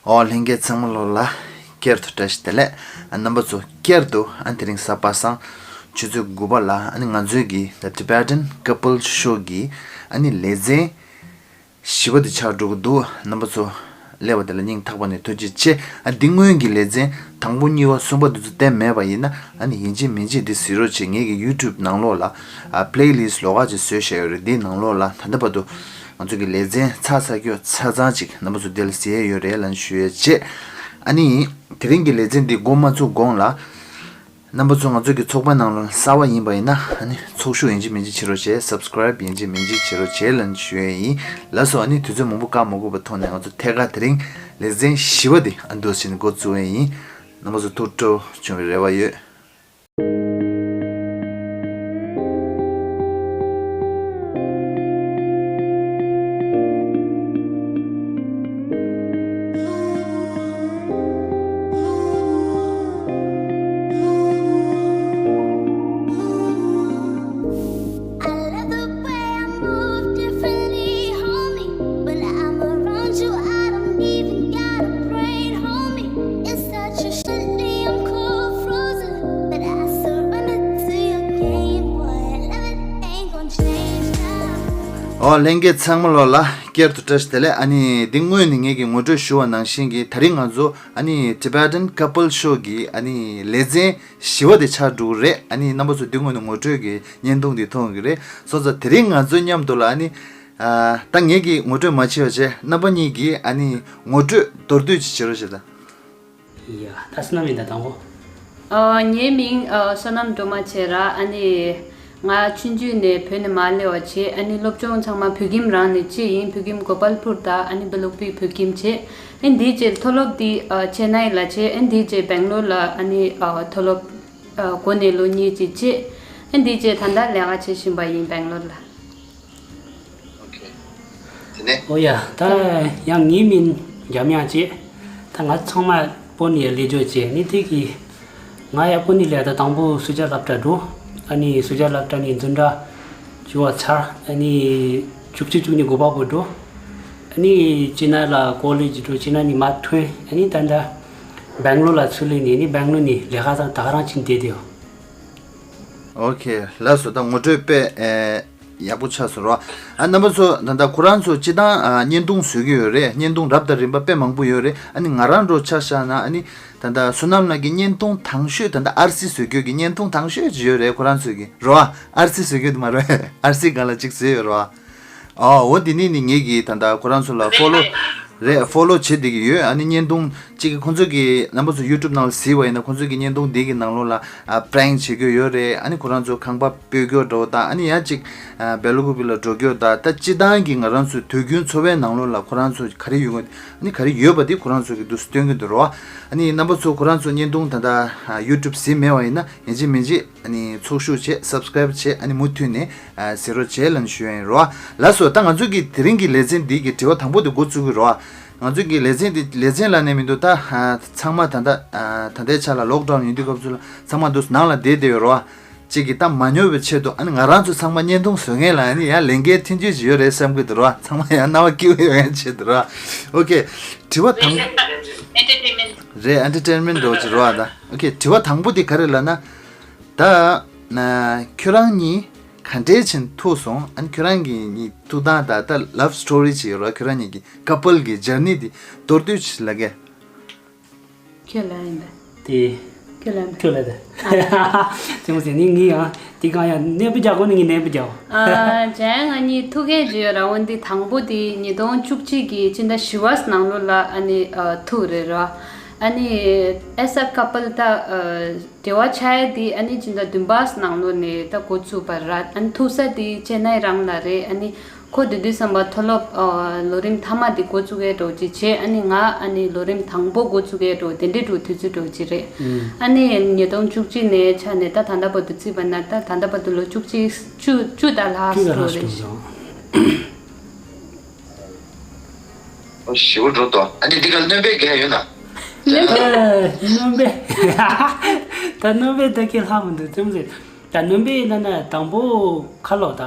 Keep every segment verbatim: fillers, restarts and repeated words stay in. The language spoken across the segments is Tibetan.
ཨོ་ལྷན་རྒྱས་ཚང་མ་ལོ་ལ་བསྐྱར་དུ་བཀྲ་ཤིས་བདེ་ལེགས། ཨ་རྣམ་པ་ཚོ་བསྐྱར་དུ་ཨ་དེ་རིང་གཟའ་པ་སངས་ཆུ་ཚོད་དགུ་པ་ལ་ཨ་ནི་ང་ཚོའི་གི་The Tibetan Couple Show གི་ཨ་ནི་ལེ་ཚན་བཞི་པ་དེ་ཆགས་འགྲོ་གི་འདུག་རྣམ་པ་ཚོ་སླེབས་པ་དེ་ལ་སྙིང་ཐག་པ་ནས་ཐུགས་རྗེ་ཆེ། ཨ་འདི་སྔོན་གྱི་ལེ་ཚན་དང་པོ་གཉིས་པ་གསུམ་པ་དེ་ཚོ་བལྟས་མེད་པ་ཡིན་ན་ཨ་ནི་ཡིན་གཅིག་མིན་གཅིག་འདི་གཟིགས་རོགས་བྱེད། ངེད་ཀྱི་YouTube་ནང་ལོགས་ལ་ཨ་playlist་ལོགས་ཀ་ཅིག་བཟོས་བཞག་ཡོད་རེད། འདིའི་ནང་ལོགས་ལ་ད་ལྟ་བར་དུ་ང་ཚོ་གི་ལེ་ཚན་ཚར་ཚར་སྐྱོ་ཚར་ཚར་ཅིག་རྣམ་པ་ཚོ་འདི་ལ་གཟིགས་ཡས་ཡོད་རེད་ལབ་ཞུ་ཡས་བྱེད། ཨ་ནི་དེ་རིང་གི་ལེ་ཚན་འདི་འགོ་མ་ཚུགས་གོང་ལ་རྣམ་པ་ཚོ་ང་ཚོ་གི་ཚོགས་པའི་ནང་ལ་གསར་པ་ཡིན་པ་ཡིན་ན་ཨ་ནི་ཚོགས་ཞུགས་ཡིན་གཅིག་མིན་གཅིག་བྱེད་རོགས་བྱེད། Subscribe་ཡིན་གཅིག་མིན་གཅིག་བྱེད་རོགས་བྱེད་ལབ་ཞུ་ཡས་ཡིན། ལགས་སོ། ཨ་ནི་དུས་ཚོད་མང་པོ་བཀག་མ་དགོས་པའི་ཐོག་ནས་ང་ཚོ་ཐད་ཀར་དེ་རིང་ལེ་ཚན་བཞི་པ་འདི་ཨ་འདུག་སེ་འགོ་བཙུགས་ཡས་ཡིན། རྣམ་པ་ཚོ་ཐུགས་སྤྲོ་བྱུང་བའི་རེ་བ་ཡོད། I love the way I move differently, homie. When I'm around you, I don't even gotta pray, homie. It's such a shame I'm cold frozen, but I surrender to your game, boy. Everything gon' change now. ཨོ་ལྷན་རྒྱས་ཚང་མ་ལོ་ལ་བསྐྱར་དུ་བཀྲ་ཤིས་བདེ་ལེགས། ཨ་ནི་འདི་སྔོན་ནས་ངེད་ཀྱིས་ངོ་སྤྲོད་ཞུ་བ་ནང་བཞིན་གྱི་ད་རིང་ང་ཚོ་ཨ་ནི་Tibetan Couple Show་གི་ཨ་ནི་ལེ་ཚན་བཞི་པ་དེ་ཆགས་འགྲོ་གི་རེད། ཨ་ནི་རྣམ་པ་ཚོ་འདི་སྔོན་ནས་ངོ་སྤྲོད་ཀྱི་བརྙན་ཐུང་འདི་མཐོང་གི་རེད། སོང་ཙང་དེ་རིང་ང་ཚོའི་མཉམ་དུ་ལ་ཨ་ནི་ཨ་ད་ངེད་ཀྱིས་ངོ་སྤྲོད་མ་བྱས་པ་བྱས་རྣམ་པ་གཉིས་ཀྱིས་ཨ་ནི་ངོ་སྤྲོད་མདོར་བསྡུས་ཅིག་བྱེད་རོགས་བྱེད་དང་། ཡ་ད་བསོད་ནམས་ཡིན་ད་དང་པོ། ཨ་ངའི་མིང་ཨ་བསོད་ནམས་སྒྲོལ་མ་བྱས་ར། ཨ་ནི་ང་ཆུང་ཆུང་ནས་བོད་ནས་མར་སླེབས་པ་བྱས། ཨ་ནི་སློབ་སྦྱོང་ཚང་མ་བོད་ཁྱིམ་རང་ནས་བྱས་ཡིན། བོད་ཁྱིམ་གོ་པལ་པུར་དང་ཨ་ནི་བེ་ལུག་པི་བོད་ཁྱིམ་བྱས། ཨ་འདིའི་རྗེས་མཐོ་སློབ་འདི་ཨ་ཆེ་ནའི་ལ་བྱས། ཨ་འདིའི་རྗེས་སྦེང་ལོར་ལ་ཨ་ནི་ཨ་མཐོ་སློབ་ཨ་འགོ་ནས་ལོ་གཉིས་ཅིག་བྱས། ཨ་འདིའི་རྗེས་ད་ལྟ་ལས་ཀ་བྱེད་བཞིན་པ་ཡིན་སྦེང་ལོར་ལ། ཨོ་ཁེ། དེ་ནས། ཨོ་ཡ། ད་ཡང་ངའི་མིང་འཇམ་དབྱངས་བྱས། ད་ང་ཚང་མ་པོ་ནི་ལས་སྦྱོར་བྱས་ནི་དེ་གི། ང་ཡ་པོ་ནི་ལས་ད་དང་པོ་སུ་ཇཱ་སློབ་གྲྭ་འགྲོ། ཨ་ནི་སུ་ཇཱ་སློབ་གྲྭ་ནས་འཛིན་གྲྭ་བཅུ་པ་ཚར། ཨ་ནི་བཅུ་གཅིག་བཅུ་གཉིས་དགུ་པ་བོ་འགྲོ། ཨ་ནི་ཅི་ན་ལ་ཀོ་ལེཇ་འགྲོ། ཅི་ན་ནི་མ་ཐོན། ཨ་ནི་ད་ལྟ་སྦེང་ལོར་ལ་ཚུར་སླེབས་ནས་ནི་སྦེང་ལོར་ནས་ལས་ཀ་ད་ད་ག་རང་ཕྱིན་བསྡད་དེ་ཡོད། ཨོ་ཁེ། ལགས་སོ། ད་ངོ་སྤྲོད་དཔེ་ཨེ་ཡག་པོ་ཆགས་སོང་རོ། ཨ་རྣམ་པ་ཚོ་ད་ལྟ་ཁོ་རང་ཚོ་སྤྱི་བཏང་ཨ་བརྙན་ཐུང་བཟོ་གི་ཡོད་རེད། བརྙན་ཐུང་རབ་དང་རིམ་པ་དཔེ་མང་པོ་ཡོད་རེད། ཨ་ནི་ང་རང་འགྲོ་ཆ་བཞག་ན་ཨ་ནི་ད་ལྟ་བསོད་ནམས་ལགས་ཀྱི་བརྙན་ཐུང་དང་ཤོས་ད་ལྟ་ཨར་སི་བཟོ་རྒྱུ་གི་བརྙན་ཐུང་དང་ཤོས་ཅིག་ཡོད་རེད། ཁོ་རང་ཚོ་གི་རོ། ཨ་ཨར་སི་བཟོ་རྒྱུ་དེ་མ་རེད། ཨར་སི་སྒང་ལ་ཅིག་བཟོས་ཡོད་རོ། ཨ་འོ་འདི་ནི་ནི་ངེད་ཀྱིས་ད་ལྟ་ཁོ་རང་ཚོ་ལ་ཕོ་ལོ་རེད། ཕོ་ལོ་བྱེད་བསྡད་ཀྱི་ཡོད། ཨ་ནི་བརྙན་ཐུང་གཅིག་གི་ཁོང་ཚོ་གི་རྣམ་པ་ཚོ་ཡུ་ཊུབ་ནང་ལ་གཟིགས་པ་ཡིན་ན་ཁོང་ཚོ་གི་བརྙན་ཐུང་འདི་གི་ནང་ལོགས་ལ་ཨ་པྲེང་བྱེད་རྒྱུ་ཡོད་རེད། ཨ་ནི་ཁོ་རང་ཚོ་ཁང་པ་སྤོ་རྒྱུ་འདྲ་བོ་དང་། ཨ་ནི་ཡང་གཅིག་ཨ་བེ་ལུ་ཀུ་པི་ལ་འགྲོ་རྒྱུ་དང་། ད་སྤྱི་བཏང་གི་ང་རང་ཚོའི་དུས་རྒྱུན་འཚོ་བའི་ནང་ལོགས་ལ་ཁོ་རང་ཚོ་ག་རེ་ཡོད་ངོ་། ཨ་ནི་ག་རེ་ཡོད་པ་དེ་ཁོ་རང་ཚོ་གི་འདུག་སྟོན་གྱི་འདུག་རོ། ཨ་ནི་རྣམ་པ་ཚོ་ཁོ་རང་ཚོ་བརྙན་ཐུང་ད་ལྟ་ཡུ་ཊུབ་གཟིགས་མེད་པ་ཡིན་ན་ཡིན་གཅིག་མིན་གཅིག་ཨ་ནི་ཚོགས་ཞུགས་བྱེད། སབ་སི་ཀ་རེབ་བྱེད། ཨ་ནི་མུ་མཐུད་ནས་ཨ་གཟིགས་རོགས་བྱེད་ལབ་ཞུ་ཡ་ཡིན་རོ། ལགས་སོ། ད་ང་ཚོ་གི་དེ་རིང་གི་ལེ་ཚན་འདི་གི་དྲི་བ་དང་པོ་དེ་འགོ་བཙུགས་ཀྱི་རོ། ང་ཚོ་གི་ལེ་ཚན་འདི་ལེ་ཚན་ལབ་ནས་མི་འདུག་ད་ཨ་ཚང་མ་ད་ལྟ་ཨ་ད་ལྟའི་ཆ་ལ་ལོག་ཌའུན་ཡིན་དུས་སྐབས་སུ་ལ་ཚང་མ་འདུག་ནང་ལ་བསྡད་བསྡད་ཡོད་རོ། གཅིག་གིས་ད་མ་ཉོབ་པའི་ཆེད་དུ་ཨ་ནི་ང་རང་ཚོ་ཚང་མ་བརྙན་ཐུང་བཟོ་མཁན་ལ་ཨ་ནི་ཡང་ལས་འགན་མཐུན་འགྱུར་ཅིག་ཡོད་རེད་བསམ་གྱི་འདུག་རོ། ཚང་མ་ཡང་རྣ་བ་སྐྱིད་པོ་ཡོང་ཡ་ཆེད་དུ་རོ། ཨོ་ཁེ། དྲི་བ་དང་། རེད། ཨེན་ཊར་ཊེན་མེན་ཊི་འདྲ་བོ་ཅིག་རོ། ཨ་ད་ཨོ་ཁེ། དྲི་བ་དང་པོ་དེ་ག་རེ་ལབ་ན། ད་ན་ཁྱོད་རང་གཉིས་ག་འདྲས་ཕྱིན་ཐུག་སོང་། ཨ་ནི་ཁྱོད་རང་གི་གཉིས་ཐུག་སྟངས་དང་ད་ལབ་སི་ཊོ་རི་ཅིག་ཡོད་རོ། ཁྱོད་རང་གཉིས་ཀྱི་ཀ་པལ་གྱི་ཇར་ནི་དེ་མདོར་བསྡུས་ཅིག་ལབ་གས། ཁྱོད་ལ་ཡིན་པས། དེ། ཁྱོད་ལ་ཡིན་པས། ཁྱོད་ལ་དེ། ཨ། དེ་མོ་ཟེར་ནི་ངས་ཡང་དེ་གང་ཡང་གནས་པོ་རྒྱག་གོ་ནི་ངས་གནས་པོ་རྒྱག་ཨ། ཇན་ང་གཉིས་ཐུག་མཁན་ཅིག་ཡོད་ར། འོན་ཏེ་དང་པོ་དེ་ཉིས་སྟོང་བཅུ་གཅིག་གི་སྤྱི་ཟླ་བཞི་པ་ནང་ལོགས་ལ་ཨ་ནི་ཨ་ཐུག་རེད་ར། ཨ་ནི་ཨེ་ས་ཀ་པལ་ད་ཨ། འབྲེལ་བ་ཆགས་ཡས་དེ་ཨ་ནི་སྤྱི་ཟླ་བདུན་པ་ནང་ལོགས་ནས་ད་འགོ་བཙུགས་པ་ར། ཨ་ནི་ཐུག་ས་དེ་ཅེ་ནའི་རང་ལ་རེད། ཨ་ནི་ཁོ་དེ་དུས་ཙམ་པ་མཐོ་སློབ་ཨ་ལོ་རིམ་མཐའ་མ་དེ་འགོ་བཙུགས་ཡས་འདྲ་བོ་ཅིག་བྱས། ཨ་ནི་ང་ཨ་ནི་ལོ་རིམ་དང་པོ་འགོ་བཙུགས་ཡས་འདྲ་བོ་དེ་འདྲའི་འདྲ་བོ་དུས་ཚོད་འདྲ་བོ་ཅིག་རེད། ཨ་ནི་ཉིས་སྟོང་བཅུ་གཅིག་ནས་ཆ་ནས་ད་ད་ལྟ་བར་དུ་བརྩིས་པ་ན་ད་ད་ལྟ་བར་དུ་ལོ་བཅུ་གཅིག་བཅུ་བཅུ་དང་ལྷག་ཙམ་འགྲོ་རེད། ཞེ་པོ་འགྲོ་འདུག་ཨ་ནི་འདི་ག་སྣོན་པའི་རྒྱག་ཡོད་ན། སྣོན་པའི། ད་སྣོན་པའི་ད་གི་ལྷག་མི་འདུག་ཙམ་ཟེར། ད་སྣོན་པའི་ན་ན་དང་པོ་ཁ་ལོ་ད་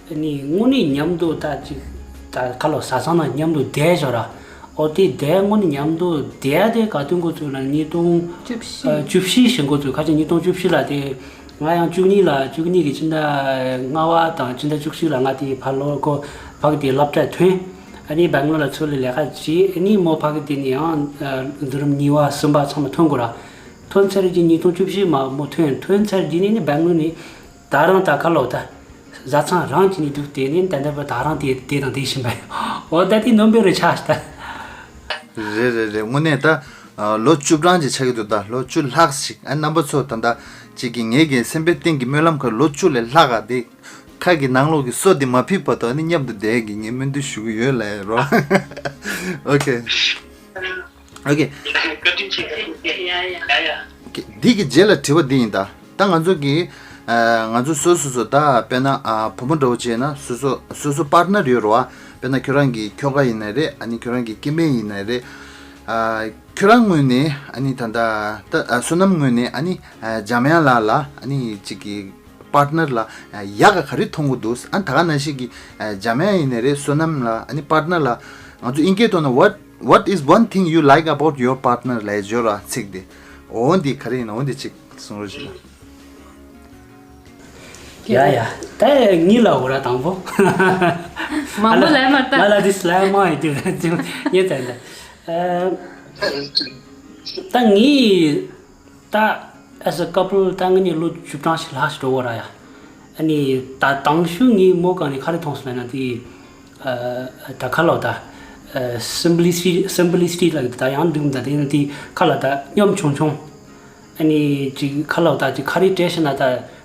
ནི་དངོས་གནས་མཉམ་དུ་ད་ཅིག་ད་ཁ་ལོ་ཟ་ཚང་ན་མཉམ་དུ་བསྡད་ཞོར་ར། ཨོ་དེ་དེ་དངོས་གནས་མཉམ་དུ་བསྡད་དེ་ག་དུས་འགོ་ཚུགས་ན་ཉིས་སྟོང་བཅུ་བཞི། ཨ། བཅུ་བཞི་བཞིན་འགོ་ཚུགས། ཁ་ཅིག་ཉིས་སྟོང་བཅུ་བཞི་ལ་དེ་ང་ཡང་བཅུ་གཉིས་ལ་བཅུ་གཉིས་ཀྱི་ཕྱི་ཟླ་ལྔ་པ་དང་ཕྱི་ཟླ་བཅུ་གཅིག་ལ་ང་དེ་ཕར་ལོག་གོ་ཕ་གི་དེ་སློབ་གྲྭ་ཐོན། ཨ་ནི་སྦེང་ལོར་ལ་ཚུར་ལ་ལས་ཀ་བྱས། ཨ་ནི་མོ་ཕ་གི་དེ་ནས་ཡང་ཨ་མདོ་རིམ་གཉིས་པ་གསུམ་པ་ཚང་མ་ཐོན་དགོས་ར། ཐོན་ཚར་རྗེས་ཉིས་སྟོང་བཅུ་བཞི་མ་མོ་ཐོན། ཐོན་ཚར་རྗེས་ནས་ནི་སྦེང་ལོར་ནས་ད་རང་ད་ཁ་ལོ་ད་བཟའ་ཚང་རང་གཅིག་ནས་འདུག་དེ་ནས་ད་ལྟ་བར་ད་རང་དེ་དེ་དང་དེ་བཞིན་པ་ཡིན། འོ་ད་དེ་ནོམ་པེ་རུ་ཆགས་ཤི་ད། རེད་རེད་རེད། དངོས་གནས་ད་ཨ་ལོ་བཅུ་གྲངས་ཅིག་ཆགས་ཀྱི་འདུག་ད་ལོ་བཅུ་ལྷག་ཞིག་ཨ་རྣམ་པ་ཚོ་ད་ད་ཅིག་གི་ངེད་ཀྱི་སེམས་པའི་གཏིང་གི་སྨོན་ལམ་ཁ་ལོ་བཅུ་ལས་ལྷག་ག་དེ་ཁ་གི་ནང་ལོགས་ཀྱི་སོ་དེ་མ་ཕིག་བར་དུ་ཨ་ནི་མཉམ་དུ་བསྡད་ཀྱི་ངས་སྨོན་འདུན་ཞུ་གི་ཡོད་ལ་རོ། ཨོ་ཁེ། ཨོ་ཁེ། བཀའ་དྲིན་ཆེ། ཡ་ཡ་ཡ་ཡ། འདི་གི་རྗེས་ལ་དྲི་བ་འདི་ཡིན་ད། ད་ང་ཚོ་གི་ཨ་ང་ཚོ་སོ་སོ་སོ་ད་དཔེར་ན་ཨ་བུ་མོ་འདྲ་བོ་བྱས་ན་སོ་སོ་སོ་སོ་པར་ནར་ཡོད་རེད་བ། དཔེར་ན་ཁྱོད་རང་གི་ཁྱོ་ག་ཡིན་ན་རེད། ཨ་ནི་ཁྱོད་རང་གི་སྐྱེ་དམན་ཡིན་ན་རེད། ཨ་ཁྱོད་རང་ངོས་ནས་ཨ་ནི་ད་ད་ད་ཨ་བསོད་ནམས་ངོས་ནས་ཨ་ནི་ཨ་འཇམ་དབྱངས་ལགས་ལ་ཨ་ནི་ཅིག་གི་པར་ནར་ལ་ཡག་ག་ག་རེ་མཐོང་གི་འདུག་ཨ་ད་ག་ནང་བཞིན་གྱི་ཨ་འཇམ་དབྱངས་ཡིན་ན་རེད། བསོད་ནམས་ལ་ཨ་ནི་པར་ནར་ལ་ང་ཚོ་ཨིན་སྐད་ཐོག་ན་what what is one thing you like about your partner ལབ་བརྗོད་ར་ཚིག་དེ། འོ་འདི་ག་རེ་ཡིན་ན་འོ་འདི་ཅིག་གསུང་རོགས་ཞུ་ན། ཡ་ཡ། ད་ངའི་ལ་འོ་ར་དང་པོ། མང་པོ་ལབ་མ་ད། ང་ལ་འདི་སླ་མོ་ཡིན་དུས་ངས་ད་ད། ད་ངའི་ད་as a couple ད་ང་གཉིས་ལོ་བཅུ་གྲངས་ཤིག་ལྷག་ཞིག་འགྲོ་བ་ར་ཡ། ཨ་ནི་ད་དང་ཤུ་ངའི་མོ་གང་ནས་ཁ་རེ་མཐོང་སོང་ན་དེ་ད་ཁ་ལོ་ད་simplicity simplicity ལ་ད་ཡང་འདུག་ད་དེ་ནི་དེ་ཁ་ལ་ད་སྙོམ་ཆུང་ཆུང་། ཨ་ནི་ཅིག་ཁ་ལོ་ད་ཅིག་ཁ་རེ་སྤྲད་ཤེ་ན་ད་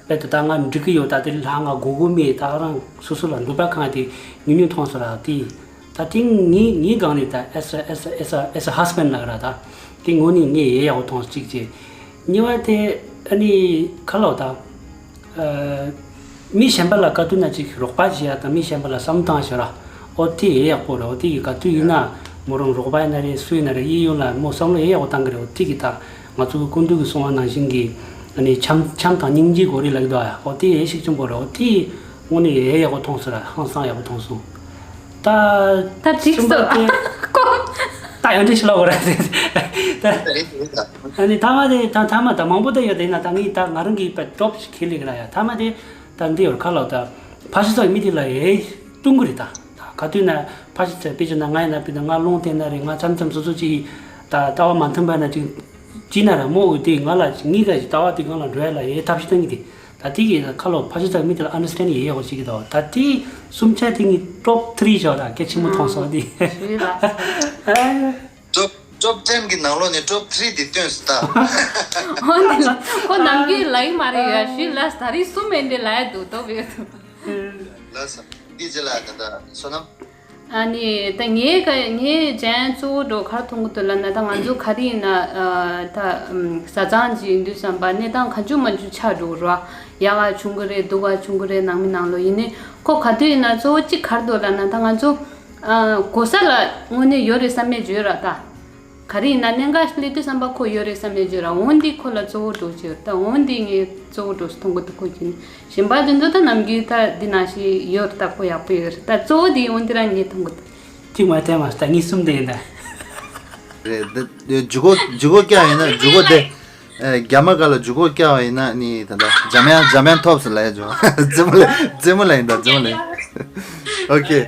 དཔེ་ད་ད་ང་འགྲིག་གི་ཡོད། ད་དེ་ལྷ་ང་དགོས་དགོས་མེད། ད་རང་སོ་སོ་ལ་འདོད་པ་གང་དེ་ཉུང་ཉུང་མཐོང་སོང་ར་དེ། ད་དེ་ངའི་ངའི་སྒང་ནས་ད་as a as a as a as a husband ལ་ར་ད་དེ་ངོ་ནས་ངས་ཡེ་ཡག་པོ་མཐོང་གཅིག་བྱས། གཉིས་པ་དེ་ཨ་ནི་ཁ་ལོ་ད་ཨ་མི་གཞན་པ་ལ་ག་དུས་ན་ཅིག་རོགས་པ་བྱེད་ཡ་དང་མི་གཞན་པ་ལ་བསམ་བཏང་ཞེ་ར་ཨོ་དེ་ཡེ་ཡག་པོ་རེད། ཨོ་དེ་གི་ག་དུས་ཡིན་ན་མོ་རང་རོགས་པ་ཡིན་ན་རེད་སུ་ཡིན་ན་རེད་གཡས་གཡོན་ལ་མོ་བསམ་བློ་ཡེ་ཡག་པོ་བཏང་གི་རེད། ཨོ་དེ་གི་ད་ང་ཚོ་གི་སྐུ་མདུན་གི་གསུང་བ་ནང་བཞིན་གྱི་ཨ་ནི་འཆམ་འཆམ་དང་སྙིང་རྗེ་དགོས་རེད་ལབ་ཀྱི་འདུག་ཨ། ཨོ་དེ་ཡེ་ཤུགས་ཆེན་པོ་རེད། ཨོ་དེ་དངོས་གནས་ཡེ་ཡག་པོ་མཐོང་སོང་ར་ཧང་སང་ཡག་པོ་མཐོང་སོང་། ད་ད་འགྲིག་སོང་། ད་ཡང་འདྲི་ཞིག་ལོག་ར་ད་ཨ་ནི་ཐ་མ་དེ་ད་ཐ་མ་ད་མང་པོ་ད་ཡོད་དེ་ན་ད་ངས་ད་ང་རང་གི་པ་ཌོབ་ཞིག་ཁྱེར་ལེགས་ར་ཡ། ཐ་མ་དེ་ད་འདི་ཡོད་ཁ་ལོ་ད་ཕ་ཤི་ཚ་མི་དེ་ལ་ཡེ་ལྟུང་གི་རེད། ད་ད་ག་དུས་ན་ཕ་ཤི་ཚ་དཔེ་བྱས་ན་ང་ཡིན་ན་དཔེ་ད་ང་རླུང་བསྟན་ན་རེད། ང་འཆམ་འཆམ་སོ་སོ་ཅིག་ད་ལྟ་བ་མ་མཐུན་པ་ན་ཅིག་ཅི་ན་ར་མོ་འོ་དེ་ང་ལ་ངའི་ད་ལྟ་བ་དེ་ང་ལ་འགྲོ་ཡ་ལ་ཡེ་ཐབས་ཤེས་བཏང་གི་དེ། ད་དེ་གི་ཁ་ལོ་ཕ་ཤི་ཚ་མི་དེ་ལ་ཨན་ཌར་སི་ཊེན་ཌ་ཡེ་ཡག་པོ་བྱེད་ཀྱི་འདུག་ད་དེ་གསུམ་ཆ་དེ་ངའི་ཊོབ་ཐི་རི་ཆགས་ད་གལ་ཆེན་པོ་མཐོང་སོང་དེ། ཞུས་ལ། ཊོབ་ཊོབ་ཊེན་གི་ནང་ལོགས་ནས་ཊོབ་ཐི་རི་དེ་སྟོན་སོང་ད། འོ་དེ་ལ་ཁོ་ནམ་རྒྱུན་ལ་ཡིག་མ་རེད་ཡ་ཞུས་ལ་ད་རེས་གསུམ་ཨེ་འདྲ་ལ་ཡ་འདུག་ཏོ་བེ་ཏོ། ལ་ས་འདི་ཅི་ལ་ད་ད་བསོད་ནམས། ཨ་ནི་ད་ངའི་ཀ་ངའི་ཅན་གཙོ་བོ་འགྲོ་གར་མཐོང་གི་འདུག་ལབ་ན་ད་ང་ཚོ་ག་རེ་ཡིན་ན་ཨ་ད་ཨམ་བཟའ་ཚང་ཅིག་ཡིན་དུས་ཙམ་པ་གནས་སྟངས་གང་བྱུང་མང་བྱུང་ཆགས་འགྲོ་གི་རེད་བ། ཡག་ག་བྱུང་གི་རེད་སྡུག་ག་བྱུང་གི་རེད་ནང་མི་ནང་ལོགས་ཡིན་ནའི་ཁོ་ག་དུས་ཡིན་ན་གཙོ་བོ་གཅིག་ག་རེ་འདུག་ལབ་ན་ད་ང་ཚོ་ཨ་གོ་ས་ལ་དངོས་གནས་ཡོད་རེད་བསམ་མེད་བརྗོད་ར་ད། ག་རེ་ཡིན་ན་གནད་འགག་སླེབས་དུས་བསམ་པ་ཁོ་ཡོད་རེད་བསམ་ནས་བརྗོད་ར་འོན་ཏེ་ཁོ་ལ་གཙོ་བོ་འགྲོ་ཅིག་ད་འོན་ཏེ་ངས་གཙོ་བོ་འགྲོ་སུ་མཐོང་གི་འདུག་ཁོ་གྱིས་ནི་གཞན་པ་དེ་ཚོ་ད་ནམ་རྒྱུན་ད་འདི་ནང་བཞིན་ཡོད་རེད་ད་ཁོ་ཡག་པོ་ཡོད་རེད་ད་གཙོ་བོ་དེ་འོན་ཏེ་ར་ངས་མཐོང་གི་འདུག་གཅིག་མ་ཐལ་མ་ད་ངས་གསུམ་དེ་ཡིན་ད། རེད་འདི་འདི་ཇུ་གོ་ཇུ་གོ་སྐྱ་ཡིན་ན་ཇུ་གོ་དེ་ཨེ་རྒྱ་མ་ག་ལ་ཇུ་གོ་སྐྱ་བ་ཡིན་ན་ནི་ད་ད་འཇམ་དབྱངས་འཇམ་དབྱངས་ཐོབ་སུ་ལ་ཡ་ཇོ་རྩེ་མོ་ལ་རྩེ་མོ་ལ་ཡིན་ད་རྩེ་མོ་ལ་ཡིན། ཨོ་ཁེ།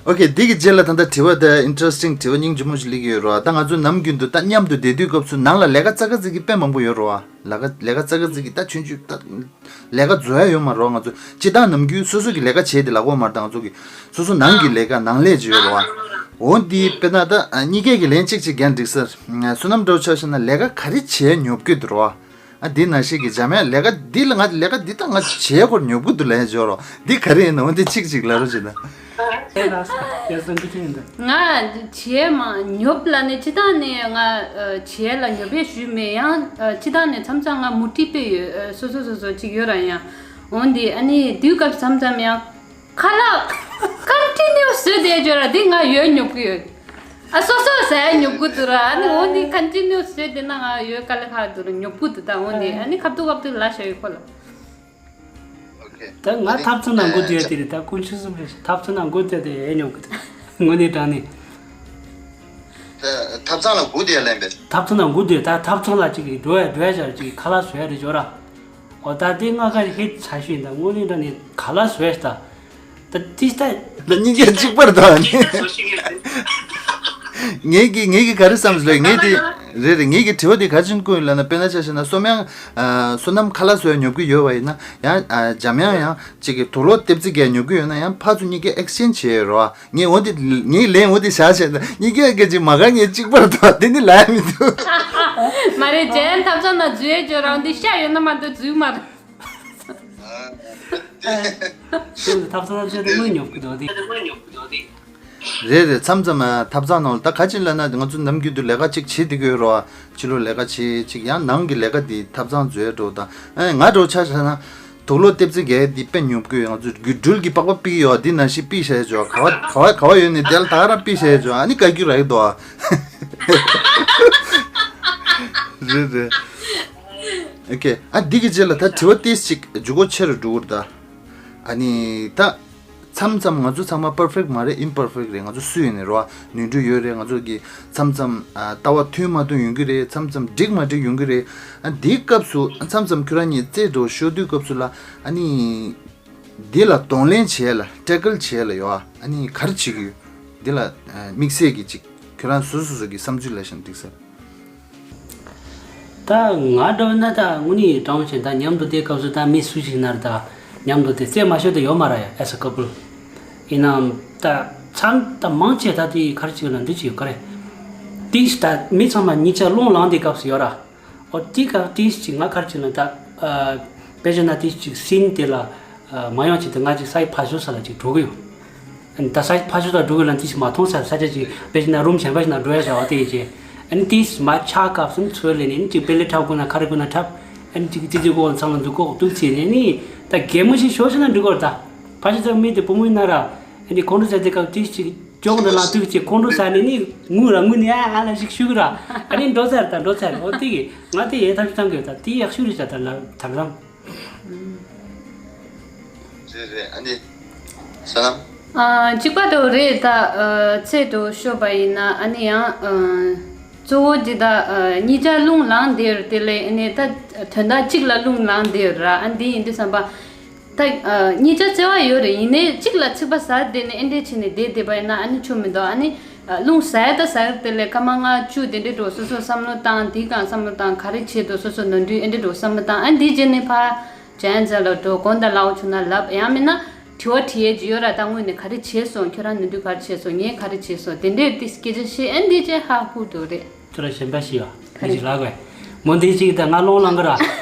ཨོ་ཁེ། འདི་གི་རྗེས་ལ་ད་ལྟ་དྲི་བ་དེ་ཨིན་ཊི་རེ་སི་ཊིང་དྲི་བ་སྙིང་རྗེ་མོ་ཞིག་སླེབས་ཀྱི་ཡོད་རེད་བ། ད་ང་ཚོ་ནམ་རྒྱུན་དུ་ད་མཉམ་དུ་བསྡད་དུས་སྐབས་སུ་ནང་ལ་ལས་ཀ་ཙག་ག་ཙིག་གི་དཔེ་མང་པོ་ཡོད་རེད་བ། ལས་ཀ་ལས་ཀ་ཙག་ག་ཙིག་གི་ད་ཆུང་ཆུང་ད་ལས་ཀ་བཟོ་ཡ་ཡོད་མ་རེད་བ། ང་ཚོ་སྤྱིར་བཏང་ནམ་རྒྱུན་སོ་སོ་གི་ལས་ཀ་བྱས་ཏེ་ལབ་དགོས་མ་རེད། ད་ང་ཚོ་གི་སོ་སོ་ནང་གི་ལས་ཀ་ནང་ལས་ཅིག་ཡོད་རེད་བ། འོ་འདི་དཔེར་ན་ད་གཉིས་ཀའི་གི་ལན་གཅིག་གཅིག་རྒྱན་འགྲིག་ས། བསོད་ནམས་འདྲ་བོ་ཆ་བཞག་ན་ལས་ཀ་ག་རེ་བྱས་ཉོབ་ཀྱི་འདུག་རེད་བ། ཨ་འདི་ནང་བཞིན་གྱི་འཇམ་དབྱངས་ལས་ཀ་འདི་ལ་ང་ལས་ཀ་འདི་ད་ང་བྱེད་དགོས་ཉོབ་ཀྱི་འདུག་ལབ་ཡ་འཇོག་རོགས། འདི་ག་རེ་ཡིན་ནམ་འདི་གཅིག་གཅིག་ལབ་རོགས་བྱེད་ན། ཨེ་ལགས་སོ། ཡ་སང་གི་ཅི་ཡིན་ད། ང་བྱེད་མ་ཉོབ་ལ་ནི་སྤྱི་བཏང་ནས་ང་ཨ་བྱེད་ལ་ཉོབ་པའི་ཞུས་མེད། ཡང་ཨ་སྤྱི་བཏང་ནས་མཚམས་མཚམས་ང་མུ་ཏིག་དཔེ་ཡོད། ཨ་སོ་སོ་སོ་སོ་གཅིག་ཡོད་ར་ཡང་། འོན་ཏེ་ཨ་ནི་དུས་སྐབས་མཚམས་མཚམས་ཡང་། ཁ་ལག་ཀོན་ཊི་ནིའུ་བཟོས་བསྡད་ཡོད་ར་འདི་ང་ཡོད་ཉོབ་ཀྱི་ཡོད། ཨ་སོ་སོ་ཟ་ཡ་ཉོབ་ཀྱི་འདུག་ར། ཨ་ནི་འོ་ནི་ཀོན་ཊི་ནིའུ་བཟོས་བསྡད་ན་ང་ཡོད་དཀའ་ལས་ཁག་འདུག་ར་ཉོབ་ཀྱི་འདུག་ད་འོ་ནི་ཨ་ནི་ཁ་ཐུག་ཁ་ཐུག་ལ་ཤ་ཡོད་ཁོ་ལ། ད་ང་ཐབ་ཚང་ནང་སྒོ་དེ་དེ་རེད། ད་ཀུན་ཆུ་གསུམ་རེད། ཐབ་ཚང་ནང་སྒོ་དེ་དེ་ཡོད་ཉོབ་ཀྱི་འདུག་དངོས་གནས་དྲང་ནས། ཐབ་ཚང་ལ་སྒུག་བསྡད་ལན་པས། ཐབ་ཚང་ལ་སྒུག་བསྡད། ད་ཐབ་ཚང་ལ་ཅིག་འགྲོ་ཡ་འགྲོ་ཡ་བྱ་ཅིག་ཁ་ལག་བཟོ་ཡ་རེད་འཇོག་ར། ཨོ་ད་དེ་ང་ཁ་ཧེད་ཚ་ཤུ་ཡིན། ད་དངོས་གནས་དྲང་ནས་ཁ་ལག་བཟོ་ཡ་ཞིག་ད། ད་ཏིས་ད། ལ་གཉིས་ཀ་གཅིག་པར་དང་ནི། ངེད་ཀྱི་ངེད་ཀྱི་ག་རེ་བསམ་ཟེར་ངེད་དེ། རེད་རེད། ངེད་ཀྱི་དྲི་བ་དེ་ག་རེ་བྱུང་ཡོད་ལབ་ན། དཔེར་ན་ཆ་བཞག་ན་བསོད་ནམས། ཨ། བསོད་ནམས་ཁ་ལག་བཟོ་ཡ་ཉོབ་ཀྱི་ཡོད་པ་ཡིན་ན་ཡང་། ཨ། འཇམ་དབྱངས་ཡང་ཅིག་གི་དུག་ལོག་ལྟེབ་རྩེ་རྒྱལ་ཉོབ་ཀྱི་ཡོད་ན་ཡང་ཕར་ཚུར་གཉིས་ཀ་ཨེག་སི་ཅེན་ཇི་བྱེད་ཡ་རོ། ངས་འོ་དེ། ངས་ལན་འོ་དེ་བཞག་བྱས་ན་གཉིས་ཀ་སྐད་ཅིག་མ་ག་ངས་གཅིག་པར་དང་དེ་ནི་ལབ་ཡ་མི་འདུག་མ་རེད། ཇན་ཐབ་ཚང་ན་འཛུལ་ཡས་ཅོ་རང་འདི་ཤ་ཡོད་ན་མ་གཏོགས་འཛུལ་མ་རེད། ཐབ་ཚང་ན་འཛུལ་དེ་དངོས་ཉོབ་ཀྱི་འདུག་དེ། རེད་རེད། མཚམས་མཚམས་ཐབ་ཚང་ནང་ལ་ད་ག་ཅིག་ལབ་ན་ང་ཚོ་ནམ་རྒྱུན་དུ་ལས་ཀ་ཅིག་བྱེད་བསྡད་ཀྱི་ཡོད་རེད་བ། ཕྱི་ལོགས་ལས་ཀ་བྱེད་ཅིག་ཡང་ནང་གི་ལས་ཀ་དེ་ཐབ་ཚང་འཛུལ་འགྲོ་དང་། ཨ། ང་འདྲ་བོ་ཆ་བཞག་ན། དུག་ལོག་ལྟེབ་རྩེ་རྒྱལ་འདི་དཔེ་ཉོབ་ཀྱི་ཡོད། ང་ཚོ་སྒྱུ་འཕྲུལ་གྱི་པགས་པ་ཕུད་ཀྱི་ཡོད། འདི་ནང་བཞིན་ཕུད་བྱས་ཅོ། ག་བ་ག་བ་ག་བ་ཡོད་ནས་དེ་ལ་ད་ག་རང་ཕུད་བྱས་ཅོ། ཨ་ནི་བཀའ་བཀྱོན་རག་གི་འདུག་ཨ། རེད་རེད། ཨོ་ཁེ། ཨ། འདི་གི་རྗེས་ལ་ད་དྲི་བ་ཏིས་ཅིག་འཇུག་སྒོ་ཆེ་རུ་འགྲོ་གི་རེད་ད། ཨ་ནི་ད། མཚམས་མཚམས་ང་ཚོ་ཚང་མ་པར་ཕེག་མ་རེད། ཨིམ་པར་ཕེག་རེད། ང་ཚོ་སུ་ཡིན་ནའི་རོ། ནུས་འདྲུ་ཡོད་རེད། ང་ཚོ་གི་མཚམས་མཚམས། ཨ། ལྟ་བ་མཐུན་མ་མཐུན་ཡོང་གི་རེད། མཚམས་མཚམས་འགྲིག་མ་འགྲིག་ཡོང་གི་རེད། ཨ། འདིའི་སྐབས་སུ་མཚམས་མཚམས་ཁྱོད་རང་གཉིས་རྩེད་འགྲོ་ཤོར་དུས་སྐབས་སུ་ལ། ཨ་ནི་འདི་ལ་གདོང་ལེན་བྱེད་ལ་ཊེ་ཀལ་བྱེད་ལ་ཡོད། ཨ་ནི་ག་རེ་བྱེད་ཀྱི་ཡོད། འདི་ལ། ཨ། དམིགས་བསལ་གྱི་ཅིག་ཁྱོད་རང་སོ་སོ་སོ་གི་བསམ་ཚུལ་ལ་བཞག་འགྲིག་ས། ད་ང་འདྲ་བོ་ན་ད་དངོས་གནས་དྲང་བཞིན་ད་མཉམ་དུ་བསྡད་སྐབས་སུ་ད་མི་སུ་ཞིག་ན་ར་ད་མཉམ་དུ་བསྡད་རྩེད་མ་ཤོར་དུ་ཡོད་མ་ར་ཡ། as a couple། ཡིན་ནའང་ད་མཚམས་ད་མང་ཆེ་ད་དེ་ག་རེ་བྱེད་ན་འདི་བྱེད་ཡོད་ག་རེ། ཏིས་ད་མི་ཚང་མ་གཉིས་ཆ་རླུང་ལངས་དེ་སྐབས་སུ་ཡོད་ར། ཨོ་དེ་སྐབས་ཏིས་ཅིག་ང་ག་རེ་བྱེད་ན་ད། ཨ། དཔེ་བྱས་ན་ཏིས་ཅིག་སིན་དེ་ལ། ཨ། མ་ཡོང་ཆེད་དུ་ང་ཅིག་སའི་ཕ་ཤུ་ས་ལ་ཅིག་འགྲོ་གི་ཡོད། ད་ས་ཕ་ཤུ་དང་འགྲོ་གི་ལ་འདི་ཞིག་མ་མཐོང་ས་ས་ཆ་ཅིག་དཔེ་ཅིག་ན་རུམ་གཞན་པ་ཞིག་ན་འགྲོ་ཡ་བྱ་བ་དེ་ཡི་ཅེ། ཨ་ནི་དེ་མ་ཆགས་སྐབས་སུ་ཚོས་ལས་ནི་ཅིག་པེ་ལེ་འཁྲབ་དགོས་ན་ཁ་རི་དགོས་ན་འཁྲབ། ཨ་ནི་ཅིག་ཙི་ཙི་གོ་ཚང་ལ་འཛུགས་གོ་ཏུ་ཚེ་ནི་ནི་ད་གད་མོ་ཞིག་ཤོར་ཤི་ན་འགྲིག་གོ་ར། ད་ཕ་ཤུ་ཚང་མི་དེ་བུ་མོ་ཡིན་ན་ར། ཨ་ནི་ཁོང་ཁྲོ་ཟ་དེ་སྐབས་དེ་ཅིག་ཅོག་འདི་ལ་དུག་ཅིག་ཁོང་ཁྲོ་ཟ་ནི་ནི་ངུ་ར་ངུ་ནི་ཨ་ཨ་ལ་ཞིག་ཤུ་གི་ར། ཨ་ནི་འགྲོ་ཚར་ད་འགྲོ་ཚར། ཨོ་དེ་གི་ང་དེ་ཡེ་ཐག་ཆོད་ཐང་གི་ད་དེ་ཡག་ཤུ་རི་ཅ་ད་ལ་ཐག་རང་། རེད་རེད། ཨ་ནི། ས་ལམ། ཨ། གཅིག་པ་དུ་རེད་ད། ཨ། ཚེ་དུ་ཤོད་པ་ཡིན་ན་ཨ་ནི་ཡང་། ཨ། གཙོ་བོ་འདི་ད། ཨ། གཉིས་ཆ་རླུང་ལངས་དེར་དེ་ལས་ཨ་ནི་ད་དོན་དག་གཅིག་ལ་རླུང་ལངས་དེར་ར། ཨ་འདི་ཡིན་དུས་བསམ་པ། ད། ཨ། གཉིས་ཆ་བརྩེ་བ་ཡོད་རེད། ཡིན་ནའི་གཅིག་ལ་ཚིག་པ་ཟ་དེ་ནི་ཨེ་འདྲས་བྱས་ནས་བསྡད་བསྡད་པ་ཡིན་ན་ཨ་ནི་ཆོ་མི་འདུག་ཨ་ནི། ཨ། རླུང་ཟ་ཡ་ད་ཟ་ཡ་དེ་ལས་སྐར་མ་ལྔ་བཅུ་དེ་འདྲས་འགྲོ་སོ་སོ་བསམ་བློ་བཏང་། དེའི་སྒང་བསམ་བློ་བཏང་། ག་རེ་བྱེད་དུ་སོ་སོ་ནོར་འཁྲུལ་ཨེ་འདྲས་འགྲོ་བསམ་བློ་བཏང་། ཨ་འདི་རྗེས་ནས་ཕ། ཇན་ཛ་ལ་འགྲོ་དགོང་དག་ལའོ་བྱུང་ན་ལབ། ཡང་མིན་ན་དྲི་བ་དྲི་ཡས་ཅིག་ཡོད་ར། ད་དངོས་ནས་ག་རེ་བྱས་སོང་། ཁྱོད་རང་ནུས་མཐུ་ག་རེ་བྱས་སོང་། ངས་ག་རེ་བྱས་སོང་། དེ་འདྲས་ཏིས་སྐད་ཆ་བཤད་ཨེ་འདི་ཅེ་ཧ་ཧུ་འགྲོ་རེད། ཁྱོད་རང་གཞན་པ་ཞིག་ཡོད་ག་རེ་ཞིག་ལབ་དགོས། མོ་འདི་ཅིག་ད་ང་ལོང་ལང་གི་ར།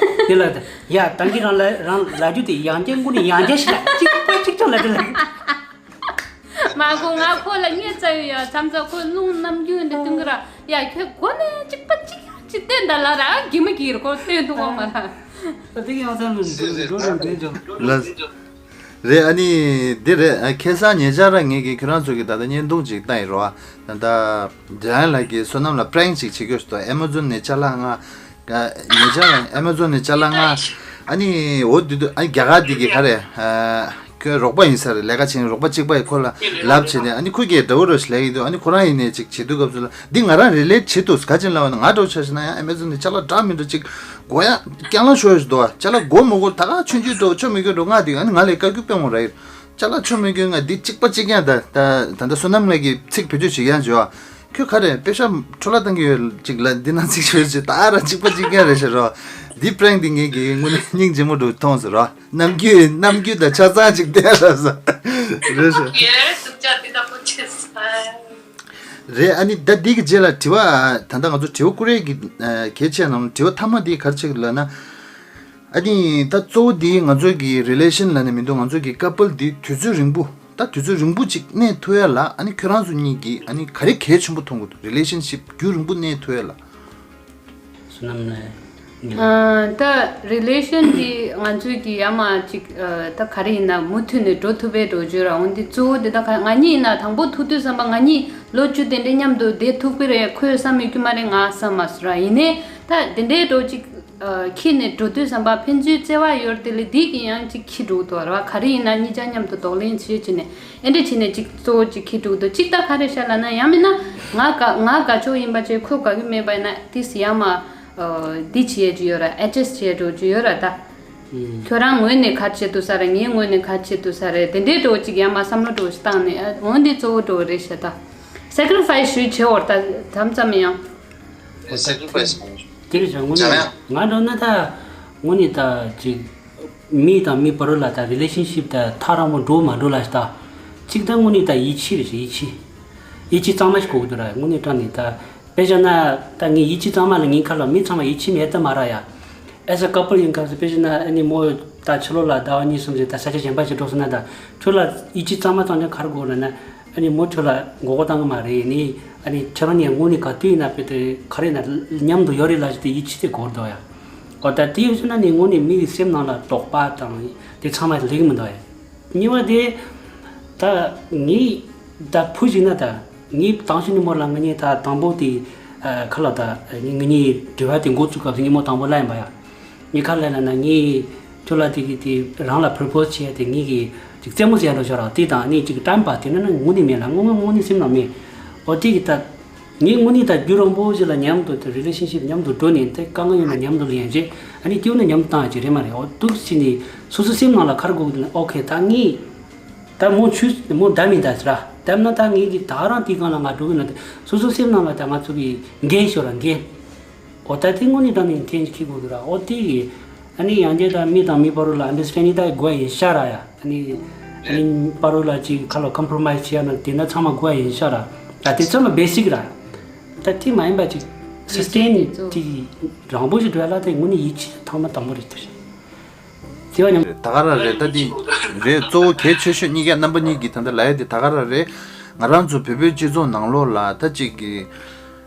དེ་ལ་ད་ཡ་ད་གི་རང་ལ་རང་ལ་རྒྱུ་དེ་ཡང་རྒྱ་དངོས་ནས་ཡང་རྒྱ་ཞིག་ལ་གཅིག་པ་གཅིག་ཀྱང་ལ་དེ་ལ། མ་གོ་ང་ཁོ་ལ་ངས་རྩ་ཡོད་ཡ། མཚམས་མཚམས་ཁོ་རླུང་རྣམ་རྒྱུན་འདི་སྟོན་གི་ར། ཡ་ཁྱོད་གོ་ནས་གཅིག་པ་གཅིག་ཡང་གཅིག་བསྟན་ད་ལ་ར་གི་མ་གིར་ཁོ་སྟོན་ཐུབ་གོ་མ་ར། ད་དེ་གི་ཡང་ས་མི་འགྲོ་ར་འདོན་ཅོ། ལ། རེད། ཨ་ནི་འདི་རེད། ཨ། ཁ་སང་ཉེ་ཆར་ར་ངེད་ཀྱིས་ཁྱོད་རང་ཚོ་གི་ད་ལྟ་བརྙན་ཐུང་ཅིག་བཏང་ཡིན་རོ། ད་ལྟ་འཇམ་དབྱངས་ལགས་ཀྱིས་བསོད་ནམས་ལ་པྲེང་ཅིག་བྱེད་དགོས་སོ། ཨེ་མ་ཛོན་ནས་ཅ་ལག་ལྔ། ཉེ་ཆར་ཨེ་མ་ཛོན་ནས་ཅ་ལག་ལྔ། ཨ་ནི་འོ་དུས་དུས་ཨ་རྒྱ་གར་འདི་གི་ག་རེ། ཁྱོད་རོགས་པ་ཡིན་ས་རེད། ལས་ཀ་བྱེད་མཁན་རོགས་པ་གཅིག་པ་ཡིས་ཁོ་ལ་ལབ་བྱས་ནས། ཨ་ནི་ཁོ་གིས་འདྲ་བོ་རོ་ཞིག་ལས་ཀྱི་འདུག་ཨ་ནི་ཁོ་རང་ཡིན་ནས་ཅིག་བྱེད་དུས་སྐབས་སུ་ལ་འདི་ང་རང་རི་ལེ་ཊི་བྱེད་དུས་ག་ཅིག་ལབ་ན། ང་འདྲ་བོ་ཆ་བཞག་ན་ཡང་ཨེ་མ་ཛོན་ནས་ཅ་ལག་འདྲ་མི་འདྲ་ཅིག་དགོས་ཡ་རྐྱང་ལ་ཤོར་ཞིག་འདུག་ཅ་ལག་དགོས་མ་དགོས་ད་ག་ཆུང་ཆུང་འགྲོ་ཆོ་མི་དགོས་འགྲོ་ང་འདི། ཨ་ནི་ང་ལས་བཀའ་བཀྱོན་དཔེ་མོ་ར་ཡིན། ཅ་ལག་ཆོ་མི་དགོས་ང་འདི་གཅིག་པ་གཅིག་རྐྱང་། ད་ད་ད་ལྟ་བསོད་ནམས་ལགས་ཀྱིས་ཚིག་བེད་སྤྱོད་བྱེད་ཀྱང་བྱེད་བ། ཁྱོད་ག་རེ་པེ་ཤ་འཕྲོ་བརླག་བཏང་གི་ཡོད་ཅིག་ལ་འདི་ནང་ཚིག་ཤོད་ཅིག་ད་ར་གཅིག་པ་གཅིག་རྐྱང་རེད་ཤག་རོ། འདི་པྲེང་འདི་ངེད་ཀྱི་དངོས་གནས་སྙིང་རྗེ་མོ་འདྲ་མཐོང་སོང་རོ། ནམ་རྒྱུན་ནམ་རྒྱུན་དང་ཆ་ཚང་ཅིག་བསྟན་ར་ས་རེད་ཤག་ཡེ་སུག་ཅག་འདི་ལྟ་བུ་བྱེད་ས། རེད། ཨ་ནི་ད་འདི་གི་རྗེས་ལ་དྲི་བ། ད་ལྟ་ང་ཚོ་དྲི་བ་བསྐུར་ཡས་ཀྱི་གལ་ཆེ་ནང་དྲི་བ་མཐའ་མ་འདི་ག་རེ་ཆགས་ཀྱི་ལབ་ན། ཨ་ནི་ད་གཙོ་བོ་འདི་ང་ཚོ་གི་རི་ལེ་ཤན་ལབ་ནས་མི་འདུག་ང་ཚོ་གི་ཀ་པལ་འདི་དུས་ཚོད་རིང་པོ། ད་དུས་ཚོད་རིང་པོ་ཅིག་གནས་ཐུབ་ཡ་ལ་ཨ་ནི་ཁྱོད་རང་ཚོ་གཉིས་ཀྱིས་ཨ་ནི་ག་རེ་གལ་ཆེན་པོ་མཐོང་གི་འདུག་རི་ལེ་ཤན་ཤིབ་རྒྱུན་རིང་པོ་གནས་ཐུབ་ཡ་ལ། བསོད་ནམས་ལགས། ཨ། ད་རི་ལེ་ཤན་འདི་ང་ཚོའི་གི་ཡ་མ་ཅིག་ཨ། ད་ག་རེ་ཡིན་ན་མུ་མཐུད་ནས་འགྲོ་ཐུབ་པའི་འགྲོ་རྒྱུ་ར། འོན་ཏེ་གཙོ་བོ་འདི་ད་ག་ང་གཉིས་ཡིན་ན་དང་པོ་ཐུག་དུས་བསམ་པ་ང་གཉིས་ལོ་བཅུ་དེ་འདྲའི་མཉམ་དུ་བསྡད་ཐུབ་ཀྱི་རེད། ཁོས་བསམ་ཡོད་ཀྱི་མ་རེད། ང་བསམ་མ་སོང་ར། ཡིན་ནའི་ད་དེ་འདྲའི་འགྲོ་ཅིག་ཨ། འཁྱེར་ནས་འགྲོ་དུས་ཙམ་པ་ཕན་ཚུན་བརྩེ་བ་ཡོད་དེ་ལས་འདི་གི་ཡང་ཅིག་འཁྱེར་འགྲོ་གི་འདུག་ར། ག་རེ་ཡིན་ན་གཉིས་ཆ་མཉམ་དུ་གདོང་ལེན་བྱེད་བྱས་ནས་ཨེ་འདྲ་བྱས་ནས་ཅིག་གཙོ་བོ་ཅིག་འཁྱེར་འགྲོ་གི་འདུག་ཅིག་ད་ག་རེ་བཤད་ལབ་ན། ཡང་མིན་ན་ང་དགའ་ང་དགའ་ཕྱོགས་ཡིན་པ་བྱས་ཁོ་དགའ་གི་མེད་པ་ཡིན་ན་དེ་སི་ཡང་མ་འདི་བྱེད་ཡས་ཅིག་ཡོད་ར། ཨེ་ཌི་ཇ་སི་ཊི་བྱེད་ཡས་འགྲོ་ཅིག་ཡོད་ར་ད། ཁྱོད་རང་ངོས་ནས་ག་བྱེད་འདུག་ས་རེད། ངའི་ངོས་ནས་ག་བྱེད་འདུག་ས་རེད། དེ་འདྲའི་འགྲོ་ཅིག་ཡང་མ་བསམ་བློ་འགྲོ་ཞིག་བཏང་ནས། ཨ། འོན་ཏེ་གཙོ་བོ་འགྲོ་རེད་ཤག་ད། སེ་ཀི་རི་ཕ་ཡི་སི་ཞུས་བྱེད་འོར་ད་དམ་ཙམ་ཡང་། སེ་ཀི་རི་ཕ་ཡི་སི། དེ་རེད་ཤག་དངོས་གནས་ང་འདྲ་ན་ད་དངོས་གནས་ད་ཅིག་མི་དང་མི་བར་ལ་ད་རི་ལེ་ཤན་ཤིབ་ད་ཐག་རིང་པོ་འགྲོ་མ་འགྲོ་ལ་ད་ཅིག་ད་དངོས་གནས་ད་ཡིད་ཆེས་རེད་ཤག་ཡིད་ཆེས། ཡིད་ཆེས་གཙང་མ་ཞིག་དགོས་ཀྱི་འདུག་ར། དངོས་གནས་དྲང་གནས་ད། དཔེ་བཞག་ན་ད་ངས་ཡིད་ཆེས་གཙང་མ་ལ་ངའི་ཁ་ལ་མི་ཚང་མ་ཡིད་ཆེས་མེད་ད་མ་ར་ཡ། As a couple ཡིན་སྐབས་སུ་དཔེ་བཞག་ན་ཨ་ནི་མོ་ད་ཕྱི་ལོགས་ལ་ཟླ་བ་གཉིས་གསུམ་ཞིག་ད་ས་ཆ་གཞན་པ་ཞིག་འགྲོ་སོང་ན་ད་ཁྱོད་ལ་ཡིད་ཆེས་གཙང་མ་གཙང་རྐྱང་ག་རེ་དགོས་ལབ་ན། ཨ་ནི་མོ་ཁྱོད་ལ་མགོ་སྐོར་བཏང་གི་མ་རེད། ནི་ཨ་ནི་ཁྱེད་རང་གཉིས་དངོས་གནས་ག་དུས་ཡིན་ན་དཔེ་དེ་ག་རེ་ཡིན་ན་མཉམ་དུ་ཡོད་རེད་ལབ་ཞིག་དེ་ཡིད་ཆེས་དེ་དགོས་འདུག་ཡ། འོ་ད་དེ་ཡོད་ཟེར་ན་ནི་དངོས་གནས་མི་གི་སེམས་ནང་ལ་དོགས་པ་དང་དེ་ཚང་མ་སླེབས་ཀྱི་མི་འདུག་ཡ། གཉིས་པ་དེ། ད་ངས་ད་བུ་ཞིག་ན་ད་ངས་དང་ཤི་ནི་མོ་ལ་ང་གཉིས་ད་དང་པོ་དེ་ཁ་ལ་ད་ང་གཉིས་འབྲེལ་བ་དེ་འགོ་བཙུགས་སྐབས་སུ་ངས་མོ་དང་པོ་ལ་ཡིན་པ་ཡ། ངས་ཁ་ལ་ལ་ན་ངས་ཁྱོད་ལ་དེ་གི་དེ་རང་ལ་པོ་རོ་པོ་སི་བྱས་དེ་ངས་གི་ཅིག་རྩེད་མོ་བྱས་འགྲོ་ཤོག་ར། དེ་དང་ནི་ཅིག་ཊའིམ་པ་དེ་ན་ན་དངོས་གནས་མེད་ལ་དངོས་དངོས་དངོས་གནས་སེམས་ནང་མེད། འོ་དེ་གི་ད། ངས་དངོས་གནས་ད་རྒྱུན་རིང་པོ་ཞིག་ལ་མཉམ་དུ་དེ་རི་ལེ་ཤན་ཤིབ་མཉམ་དུ་འགྲོ་ནས་དེ་དཀའ་ངལ་ཡོད་ན་མཉམ་དུ་ལེན་བྱས། ཨ་ནི་སྐྱིད་པོ་ན་མཉམ་དུ་བཏང་ཡ་ཅིག་རེད་མ་རེད། འོ་འདུག་ཕྱིན་ནས་སོ་སོ་སེམས་ནང་ལ་ག་རེ་དགོས་ཀྱི་འདུག་ན། ཨོ་ཁེ་ད་ངས་ད་མོ་ཆུ་མོ་ད་མི་ད་ཟེར་ར། ད་ན་ད་ངས་ཀྱི་ད་རང་དེའི་སྒང་ལ་ང་འགྲོ་གི་ན་དེ་སོ་སོ་སེམས་ནང་ལ་ད་ང་ཚོ་གི་འགན་ཤོར་ར་འགན། འོ་ད་དེ་དངོས་གནས་དྲང་གནས་འཐེན་ཅིག་ཁྱེར་དགོས་འདུག་ར། འོ་དེ་གི་ཨ་ནི་ཡང་བསྐྱར་ད་མི་དང་མི་བར་ལ་ཨན་ཌར་སི་ཊེན་ཌིང་ད་དགོས་ཡིན་ཤག་ར་ཡ། ཨ་ནི་ཨ་ནི་བར་ལ་ཅིག་ཁ་ལ་ཀམ་པོ་རོ་མའི་སི་བྱེད་ཡ་ན་དེ་ན་ཚང་མ་དགོས་ཡིན་ཤག་ར། ད་དེ་ཚང་མ་བེ་སིག་ར། ད་དེ་མ་ཡིན་པ་ཅིག་སི་སི་ཊེན་ནི་ཅིག་རང་པོ་ཞིག་འགྲོ་ཡ་ལ་དེ་དངོས་གནས་ཡིད་ཆེས་ཐོག་མ་དང་པོ་རེད་ད། དེ་བ་ཉམས། ད་ག་ར་རེད། ད་འདི་རེད། གཙོ་བོ་གལ་ཆེ་ཤོས་གཉིས་ཀ་རྣམ་པ་གཉིས་ཀྱི་ད་ལྟ་ལབ་ཡ་དེ་ད་ག་ར་རེད། ང་རང་ཚོ་བོད་པའི་སྤྱི་ཚོགས་ནང་ལོགས་ལ་ད་ཅིག་གི་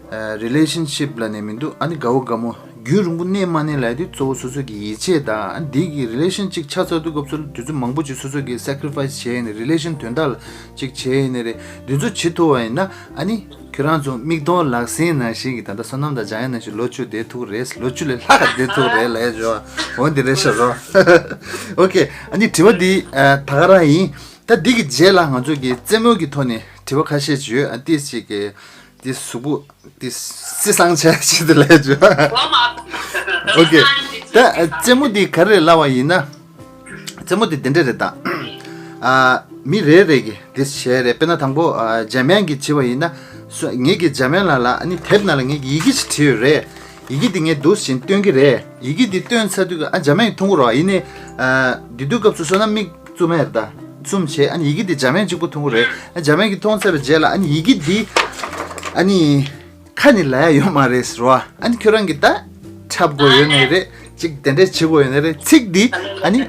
རི་ལེ་ཤན་ཤིབ་ལབ་ནས་མི་འདུག་ཨ་ནི་དགའ་བོ་དགའ་མོ་རྒྱུན་རིང་པོ་གནས་མ་གནས་ལབ་ཡ་དེ་གཙོ་བོ་སོ་སོ་གི་ཡིད་ཆེས་དང་། ཨ་ནི་འདི་གི་རི་ལེ་ཤན་ཅིག་ཆགས་ཚར་དུས་སྐབས་སུ་དུས་ཚོད་མང་པོ་ཅིག་སོ་སོ་གི་སེ་ཀ་རི་ཕ་ཡི་སི་བྱས་ཡིན་ནའི་རི་ལེ་ཤན་དོན་དག་ལ་ཅིག་བྱས་ཡིན་ནའི་རེད། འདི་ཚོ་བྱེད་ཐུབ་པ་ཡིན་ན་ཨ་ནི། ཁྱོད་རང་ཚོ་མིག་མཐོང་ལག་ཟིན་ནང་བཞིན་གྱི་ད་ལྟ་བསོད་ནམས་དང་འཇམ་དབྱངས་ནང་བཞིན་ལོ་བཅུ་བསྡད་ཐུབ་རེད། ལོ་བཅུ་ལས་ལྷག་བསྡད་ཐུབ་རེད་ལབ་ཡ་འོ་འདི་རེད་ཤག་རོ། ཨོ་ཁེ། ཨ་ནི་དྲི་བ་འདི་ཨ་ད་ག་རང་ཡིན། ད་འདི་གི་རྗེས་ལ་ང་ཚོ་གི་རྩེད་མོ་གི་ཐོག་ནས་དྲི་བ་ཁ་ཤས་ཅིག་ཡོད། ཨ་ཏིས་ཅིག་གི་འདི་གཟུགས་པོ་འདི་སི་སང་ཆ་ཞིག་ཏུ་ལབ་ཡ་ཨོ་ཁེ། ད་རྩེད་མོ་འདི་ག་རེ་ལབ་པ་ཡིན་ན། རྩེད་མོ་དེ་དེ་འདྲ་རེད་ད། ཨ། མི་རེ་རེ་གིས་དེ་བྱས་རེད། དཔེར་ན་དང་པོ་ཨ་འཇམ་དབྱངས་ཀྱིས་བྱས་པ་ཡིན་ན། སུ་ངེད་ཀྱིས་འཇམ་དབྱངས་ལགས་ལ་ཨ་ནི་དེབ་ནང་ལ་ངེད་ཀྱིས་ཡི་གེ་ཞིག་བྲིས་ཡོད་རེད། ཡི་གེ་དེ་ངས་འདུག་སེ་བྱས་སྟོན་གྱི་རེད། ཡི་གེ་དེ་སྟོན་ཚར་དུས་ཨ་འཇམ་དབྱངས་ཀྱིས་མཐོང་གི་རེད་པ། ཡིན་ནའི་ཨ་དེ་དུས་སྐབས་སུ་བསོད་ནམས་མིག་བཙུམ་ཡ་རེད་ད། བཙུམས་བྱས་ཨ་ནི་ཡི་གེ་དེ་འཇམ་དབྱངས་གཅིག་པུ་མཐོང་གི་རེད། ཨ་འཇམ་དབྱངས་ཀྱིས་མཐོང་ཚར་བའི་རྗེས་ལ་ཨ་ནི་ཡི་གེ་དེ་ཨ་ནི། ཁ་ནས་ལབ་ཡ་ཡོད་མ་རེད་ཟེར་བ། ཨ་ནི་ཁྱོད་རང་གིས་ད་འཁྲབ་དགོས་ཡོད་ནའི་རེད། ཅིག་དེ་འདྲས་བྱེད་དགོས་ཡོད་ནའི་རེད། ཚིག་འདི་ཨ་ནི་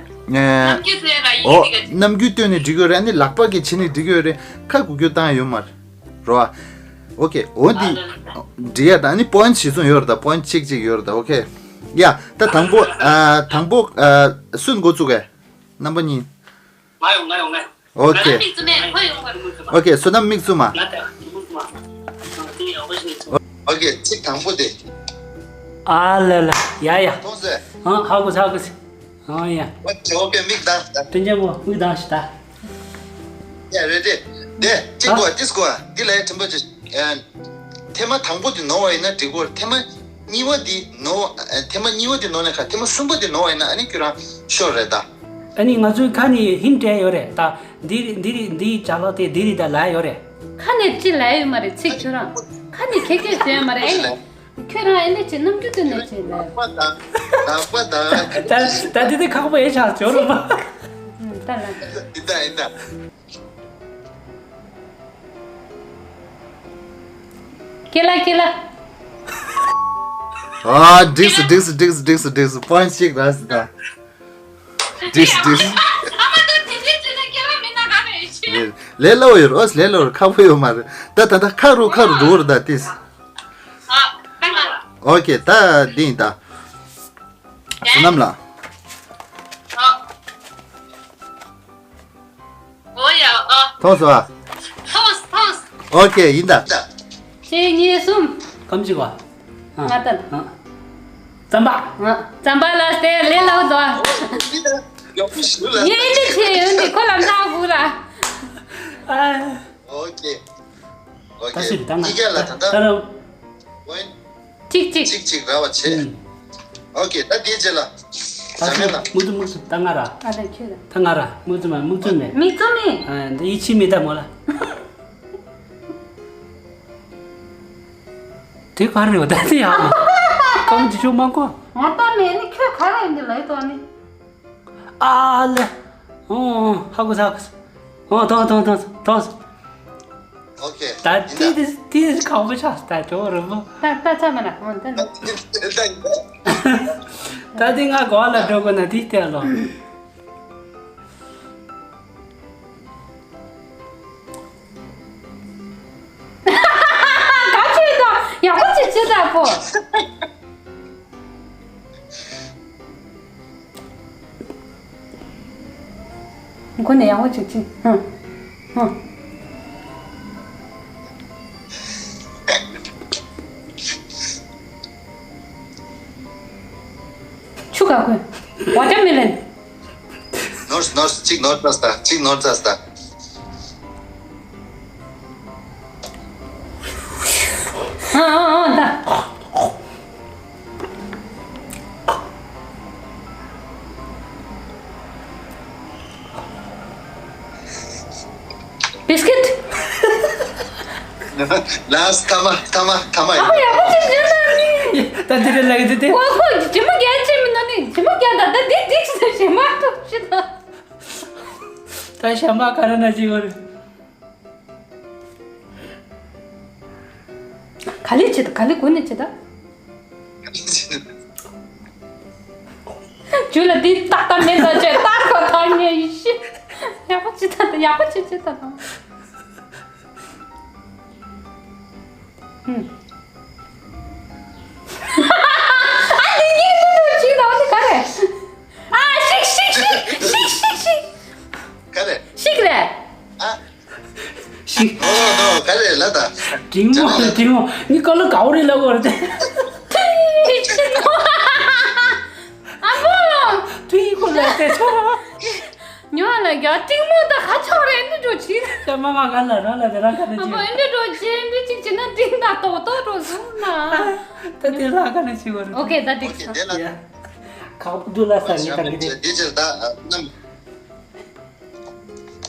ཨོ་རྣམ་འགྱུར་སྟོན་ནས་འབྲི་དགོས་རེད། ཨ་ནི་ལག་པ་གིས་བྱས་ནས་འབྲི་དགོས་རེད། ཁ་གུག་རྒྱུ་བཏང་ཡ་ཡོད་མ་རེད་རོ། ཨོ་ཁེ། འོ་འདི་འབྲི་ཡ་ད་ཨ་ནི་པོ་ཡིན་ཊི་གཞི་བཟུང་ཡོད་རེད་ད། པོ་ཡིན་ཊི་གཅིག་གཅིག་ཡོད་རེད་ད། ཨོ་ཁེ། ཡ་ད་དང་པོ་ཨ་དང་པོ་ཨ་སུས་འགོ་བཙུགས་གས། རྣམ་པ་གཉིས། ང་ཡོང་ང་ཡོང་ང་ཡོང་། ཨོ་ཁེ། ང་མིག་བཙུམ་མེད་ཁོ་ཡོང་བར་མི་བཙུམ་མ། ཨོ་ཁེ། བསོད་ནམས་མིག་བཙུམ་མ། ང་དང་མིག་བཙུམ་མ། ཨོ་ཁེ། ཚིག་དང་པོ་དེ། ཨ་ལ་ལ། ཡ་ཡ། མཐོང་སོང་། ཨ་ཧ་གོ་ཧ་གོ་སོང་། ཨ་ཡ། ཨོ་ཁེ་ཨོ་ཁེ། མིག་གདངས་ད། དྲིན་ཅན་པོ་མིག་གདངས་ཤིག་ད། ཡ་རེད་དེ། དེ་གཅིག་གོ་ཏིས་གོ་འདི་ལ་ཡ་དྲིན་པོ་ཅིག་ཨ། ཐེངས་མ་དང་པོ་དེ་ནོར་བ་ཡིན་ན་འགྲིག་གི་རེད། ཐེངས་མ་གཉིས་པ་དེ་ནོར་བ། ཨ། ཐེངས་མ་གཉིས་པ་དེ་ནོར་ནས་ཁ་ཐེངས་མ་གསུམ་པ་དེ་ནོར་བ་ཡིན་ན་ཨ་ནི་ཁྱོད་རང་ཤོར་རེད་ད། ཨ་ནི་ང་ཚོའི་ཁ་ནས་ཧིན་སྤྲད་ཡོད་རེད་ད། འདི་རེད་འདི་རེད་འདིའི་ཅ་ལག་དེ་འདི་རེད་ད་ལབ་ཡོད་རེད། ཁ་ནས་ཅི་ལབ་ཡོད་མ་རེད། ཚིག་ཁྱོད་རང་ཁ་ནས་ཁྱེད་ཁྱེད་ཟེར་ཡོད་མ་རེད། ཨེ་ཁྱོད་རང་ཨེ་འདྲ་བྱེད། རྣམ་འགྱུར་དེ་ནས་བྱེད་ལབ། ལག་པ་དང་ལག་པ་དང་། ད་ད་འདི་དེ་ཁག་པོ་ཨེ་ཆགས་ཇོ་རུ་མ། ད་ལ། འདི་ད་ཨེ་ད། ཀེ་ལ་ཀེ་ལ། ཨ། འགྲིག་སོང་འགྲིག་སོང་འགྲིག་སོང་འགྲིག་སོང་འགྲིག་སོང་། པོ་ཡིན་ཊི་གཅིག་རག་སོང་ད། འགྲིག་སོང་འགྲིག་སོང་། ཨ་མ་དུ་དེ་འདྲའི་བྱས་ན་ཀེ་ལ་མིན་ན་ག་རེ་ཡོད་ཆེ། ལས་སླ་བོ་ཡོད་རེད། ཨོ་ལས་སླ་བོ་རེད། ཁག་པོ་ཡོད་མ་རེད། ད་ད་ད་ཁག་རུ་ཁག་རུ་འགྲོ་རེད་ད་ཏིས། ཨ། ད་ང་། ཨོ་ཁེ། ད་འདི་ཡིན་ད། བསོད་ནམས་ལགས། ཨ། ཨོ་ཡ་ཨ། མཐོང་སོང་ཨ། མཐོང་མཐོང་། ཨོ་ཁེ་ཡིན་ད། གཅིག་གཉིས་གསུམ། ཁམ་གཅིག་བ། ང་ལྟ། ཨ། རྩམ་པ། རྩམ་པ་ལ་སྟེ་ལེ་ལ་དོ། ཡག་པོ་ཞུ་ལ། ངས་འདི་བྱས་ཡོད་འདི་ཁོ་ལ་འདྲ་དགོས་ལ། ཨོ་ཀེ། ཨོ་ད་ཀེ། སུ་རེད་ད་ང་། གཉིས་ཀ་ལ་ད་ད་ད་ད་ལ། ཝེན། གཅིག་གཅིག་གཅིག་གཅིག་ར་བ་བྱེད། ཨོ་ཀེ། ད་དེའི་རྗེས་ལ། ད་ཟ་མེད་ལ། སུ་མུ་ཏུ་མུ་ཏུ་ད་ང་ར། ཨ་ལས་ཁྱོད་ལ། ད་ང་ར་མུ་ཏུ་མ་མུ་ཏུ་མེད། མི་ཏུ་མི། ཨ་འདི་ཡིད་ཆེས་མེད་ད་མོ་ལ། དེ་ག་རེ་རེད་བ་ད་དེ་ཡག་མ། ཀམ་ཅི་ཆོ་མ་གོ། ང་ད་མེད་ནི་ཁྱོད་ག་རེ་འདི་ལ་ཡོད་དོ་ནི། ཨ་ལེ། ཨོ་ཨོ་ཧ་གོ་ཧ་གོ། ཨོ་ཐོང་ཐོང་ཐོང་ཐོང་། ཨོ་ཁེ། ད་ཏི་ཏི་ཏི་ཁག་པོ་ཆགས་ད་ཅོ་རུ་མོ། ད་ད་ཚ་མ་ན་ཨོ་ད་ན། ད་ཏི་ང་གོ་ལ་འགྲོ་གོ་ན་ཏི་ཏི་ལོ། ག་ཅི་ད་ཡག་པོ་ཅི་ཅི་ད་པོ། ཁོ་ནས་ཡག་པོ་ཅིག་ཅིག་ཧ་ཧ། ཆུ་ག་ཁོས། ཝ་ཊར་མེ་ལོན། ནོར་སི་ནོར་སི་གཅིག་ནོར་ཙ་སྟ་གཅིག་ནོར་ཙ་སྟ། ཨ་ཨ་ཨ་ད། བིས་ཀིཊ། ལཱསི་ཐ་མ་ཐ་མ་ཐ་མ་ཨ་ཡིན། ཡག་པོ་ཅིག་བྱས་ན་ནི། ད་དེ་རེད་ལ་ཡི་དེ་དེ། ཨོ་ཁོ་ཇི་མ་རྒྱལ་ཅིག་མིན་ནོ་ནི་ཇི་མ་རྒྱལ་ད་ད་དེ་དེ་ཞིག་ཞིག་མ་ཐུབ་ཞིག་ད། ད་ཞྭ་མ་ག་རེ་ན་ཅིག་ཡོད་རེད། ག་ལེ་བྱེད་ད་ག་ལེ་གོ་ནས་བྱེད་ད། ཇུ་ལ་འདི་ཏག་ཏག་མེད་ད་བྱས་ཏག་ཁོ་ཐག་ཉེ་ཡི་ཤི། ཡག་པོ་བྱེད་ད་ཡག་པོ་བྱེད་བྱེད་ད་དང་། ཨ་འདི་གཉིས་འདི་འདུག་ཅིག་ད་འདི་ག་རེ། ཨ་ཤིག་ཤིག་ཤིག་ཤིག་ཤིག་ཤིག་ག་རེ། ཤིག་རེད། ཨ། ཤིག་ཨོ་ནོ་ག་རེ་ལ་ད། འབྲིང་མོ་འབྲིང་མོ་ནི་ཀ་ལོ་གའོ་རེ་ལ་གོ་རེ་ཏེ། ཨ་མོ། ཏུའི་ཁོ་ལ་ཏེ་ཆོ། ཉོ་ལ་རྒྱ་འབྲིང་མོ་ད་ཧ་ཆོ་རེ་འདི་འགྲོ་ཆི། ཤ་མ་མ་ག་ལ་ར་ལ་ཏེ་ར་ག་ཏེ་ཨ་མོ་ཆི། འདི་འགྲོ་ཆི་འདི་ཅིག་ཅི་ན་འབྲིང་ད་ཏོག་ཏོག་འགྲོ་སོང་ན། ད་ཏེ་ལ་ག་ནི་ཆི་གོ་རེ། ཨོ་ཁེ་ད་འགྲིག་སོང་། ཡ། ཁག་པོ་འདུག་ལ་ས་ནི་ད་གི་ཏེ། འདི་ཅི་ད་ནམ།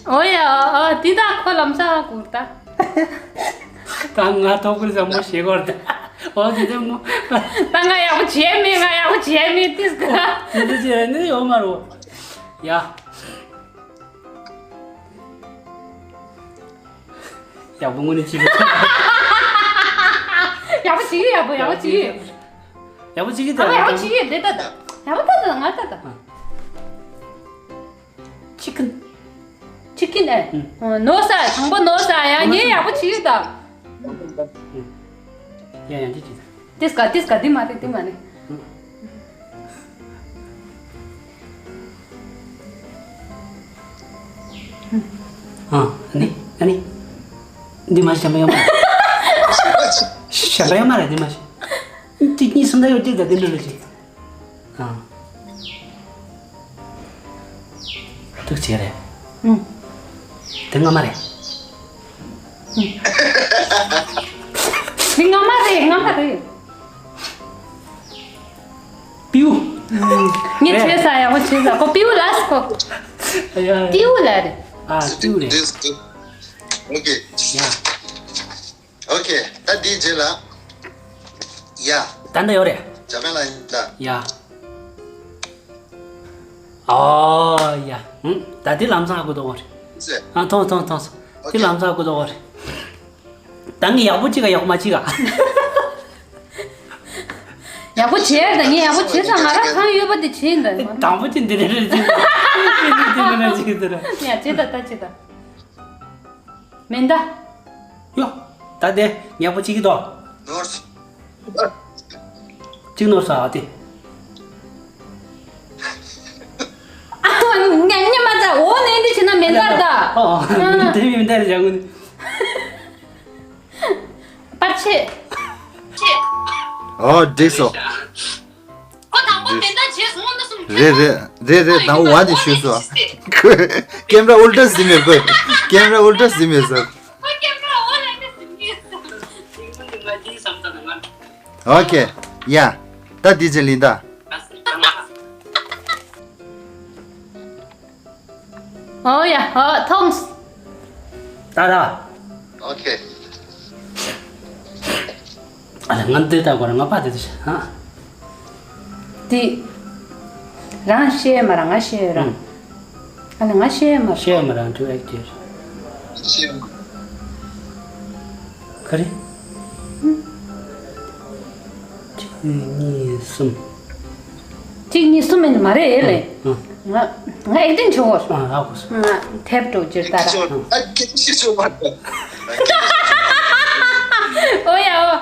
ཨོ་ཡ་ཨ་འདི་དག་ཁོ་ལམ་སང་གུར་ད། ད་ང་ཐོག་ཁུར་ཟ་མོ་ཞེ་གོར་ད། ཨོ་འདི་དེ་མོ། ད་ང་ཡག་པོ་བྱས་མེད་ང་ཡག་པོ་བྱས་མེད་ཏིས་ག་འདི་འདི་བྱས་ནི་ཡོད་མ་རོ། ཡ། ཡག་པོ་དངོས་གནས་ཅི་རེད། ཡག་པོ་བྱེད་ཀྱི་ཡག་པོ་ཡག་པོ་བྱེད་ཀྱི། ཡག་པོ་བྱེད་ཀྱི་ད་ཨ་ཡག་པོ་བྱེད་ཀྱི་དེ་ད་ད། ཡག་པོ་ད་ད་ང་ད་ད། ཅི་ཀིན། ཅི་ཀིན་ཨེ། ཨུ། ནོར་ས་དང་པོ་ནོར་ས་ཡང་ངས་ཡག་པོ་བྱེད་ཀྱི་ད། ཡ་ཡང་ཅི་ཅི་ད། ཏིས་ཀ་ཏིས་ཀ་འདི་མ་རེད་འདི་མ་རེད། ཨ་ནི་ཨ་ནི། འདི་མ་ཞབས་ཡ་མ་རེད། ཞབས་ཡ་མ་རེད་འདི་མ་ཞབས། གཅིག་གཉིས་གསུམ་ད་ཡོད་ཅིག་ད་འདི་འདྲ་ལ་ཅིག་ཨ། ཐུགས་རྗེ་རེད། ཨུ། དེ་ངོ་མ་རེད། ཨུ། དེ་ངོ་མ་རེད་ངོ་མ་རེད། པིའུ། ངས་བྱས་ས་ཡག་པོ་བྱས་ས་ཁོ་པིའུ་ལ་སི་ཁོ། ཨ་ཡ། ཏིའུ་ལ་རེད། ཨ་ཏིའུ་རེད། ཨོ་ཁེ། ཡ། ཨོ་ཁེ། ད་འདིའི་རྗེས་ལ། ཡ། ད་འདི་ཡོད་རེད། ཇ་མེ་ལ་ཡིན་ད། ཡ། ཨོ་ཡ། ཧུམ། ད་འདི་ལམ་སང་ཧ་གོ་དོ་རེད། ཨ་ཐོང་ཐོང་ཐོང་སོང་། འདི་ལམ་སང་ཧ་གོ་དོ་རེད། ད་ངས་ཡག་པོ་གཅིག་ག་ཡག་པོ་མ་གཅིག་ག་ཡག་པོ་བྱས་ད་ངས་ཡག་པོ་བྱས་ཙང་ང་རང་གང་ཡོད་པ་དེ་བྱས་ད། དང་པོ་གཅིག་འདི་རེད་རེད་གཅིག་འདི་རེད་གཅིག་འདི་རེད། ཡ་བྱས་ད་ད་བྱས་ད། མེ་མདའ། ཡོ། ད་དེ་ཉག་པོ་གཅིག་གི་དོ། ནོར་སོང་། གཅིག་ནོར་སོང་ཨ་དེ། ངས་སྙན་མ་ཚ་འོ་ནས་འདི་བྱས་ན་མེ་མདའ་རེད་ད། ཨོ་ཨོ་དེ་མེ་མདའ་རེད་ཡང་། པར་ཆས། ཨོ་འགྲིག་སོང་། དེ་འདྲ་བྱས་སོང་ན་སོང་། རེད་རེད་རེད་རེད། ད་འོ་བ་དེ་ཞུས་སོ། ཀེམ་ར་ཨུལ་ཊ་ཟིན་མེད་གོ། ཀེམ་ར་ཨུལ་ཊ་ཟིན་མེད་སོ། ཁོ་ཀེམ་ར་ཨོ་ལ་ནི་ཟིན་མེད་སོང་། ཨོ་ཁེ། ཡ། ད་དེ་ཅི་ལིན་ད། ཨོ་ཡ། ཨོ་ཐོངས། ད་ད། ཨོ་ཁེ། ཨ་ལ་ང་འདི་ད་གོ་ར་ང་པ་དེ་དུ་ཤ་ཧ། དེ། རང་ཤེས་མ་ར་ང་ཤེས་ར། ཨ་ལ་ང་ཤེས་མ་ར། ཤེས་མ་ར་འདུག་ཨེག་དེར། ཤེས་མ། ག་རེ། གཅིག་གཉིས་གསུམ། གཅིག་གཉིས་གསུམ་མིན་མ་རེད་ལེ། ཨ། ང་ང་ཨེག་ཊིང་བྱེད་དགོས། ཨ་ཨ་གོ་སོང་། ང་ཐེབ་འགྲོ་ཅིར་ལྟ་ར། ཨ་ཀི་ཤི་ཤོ་མ་ད། ཨོ་ཡ་ཨོ།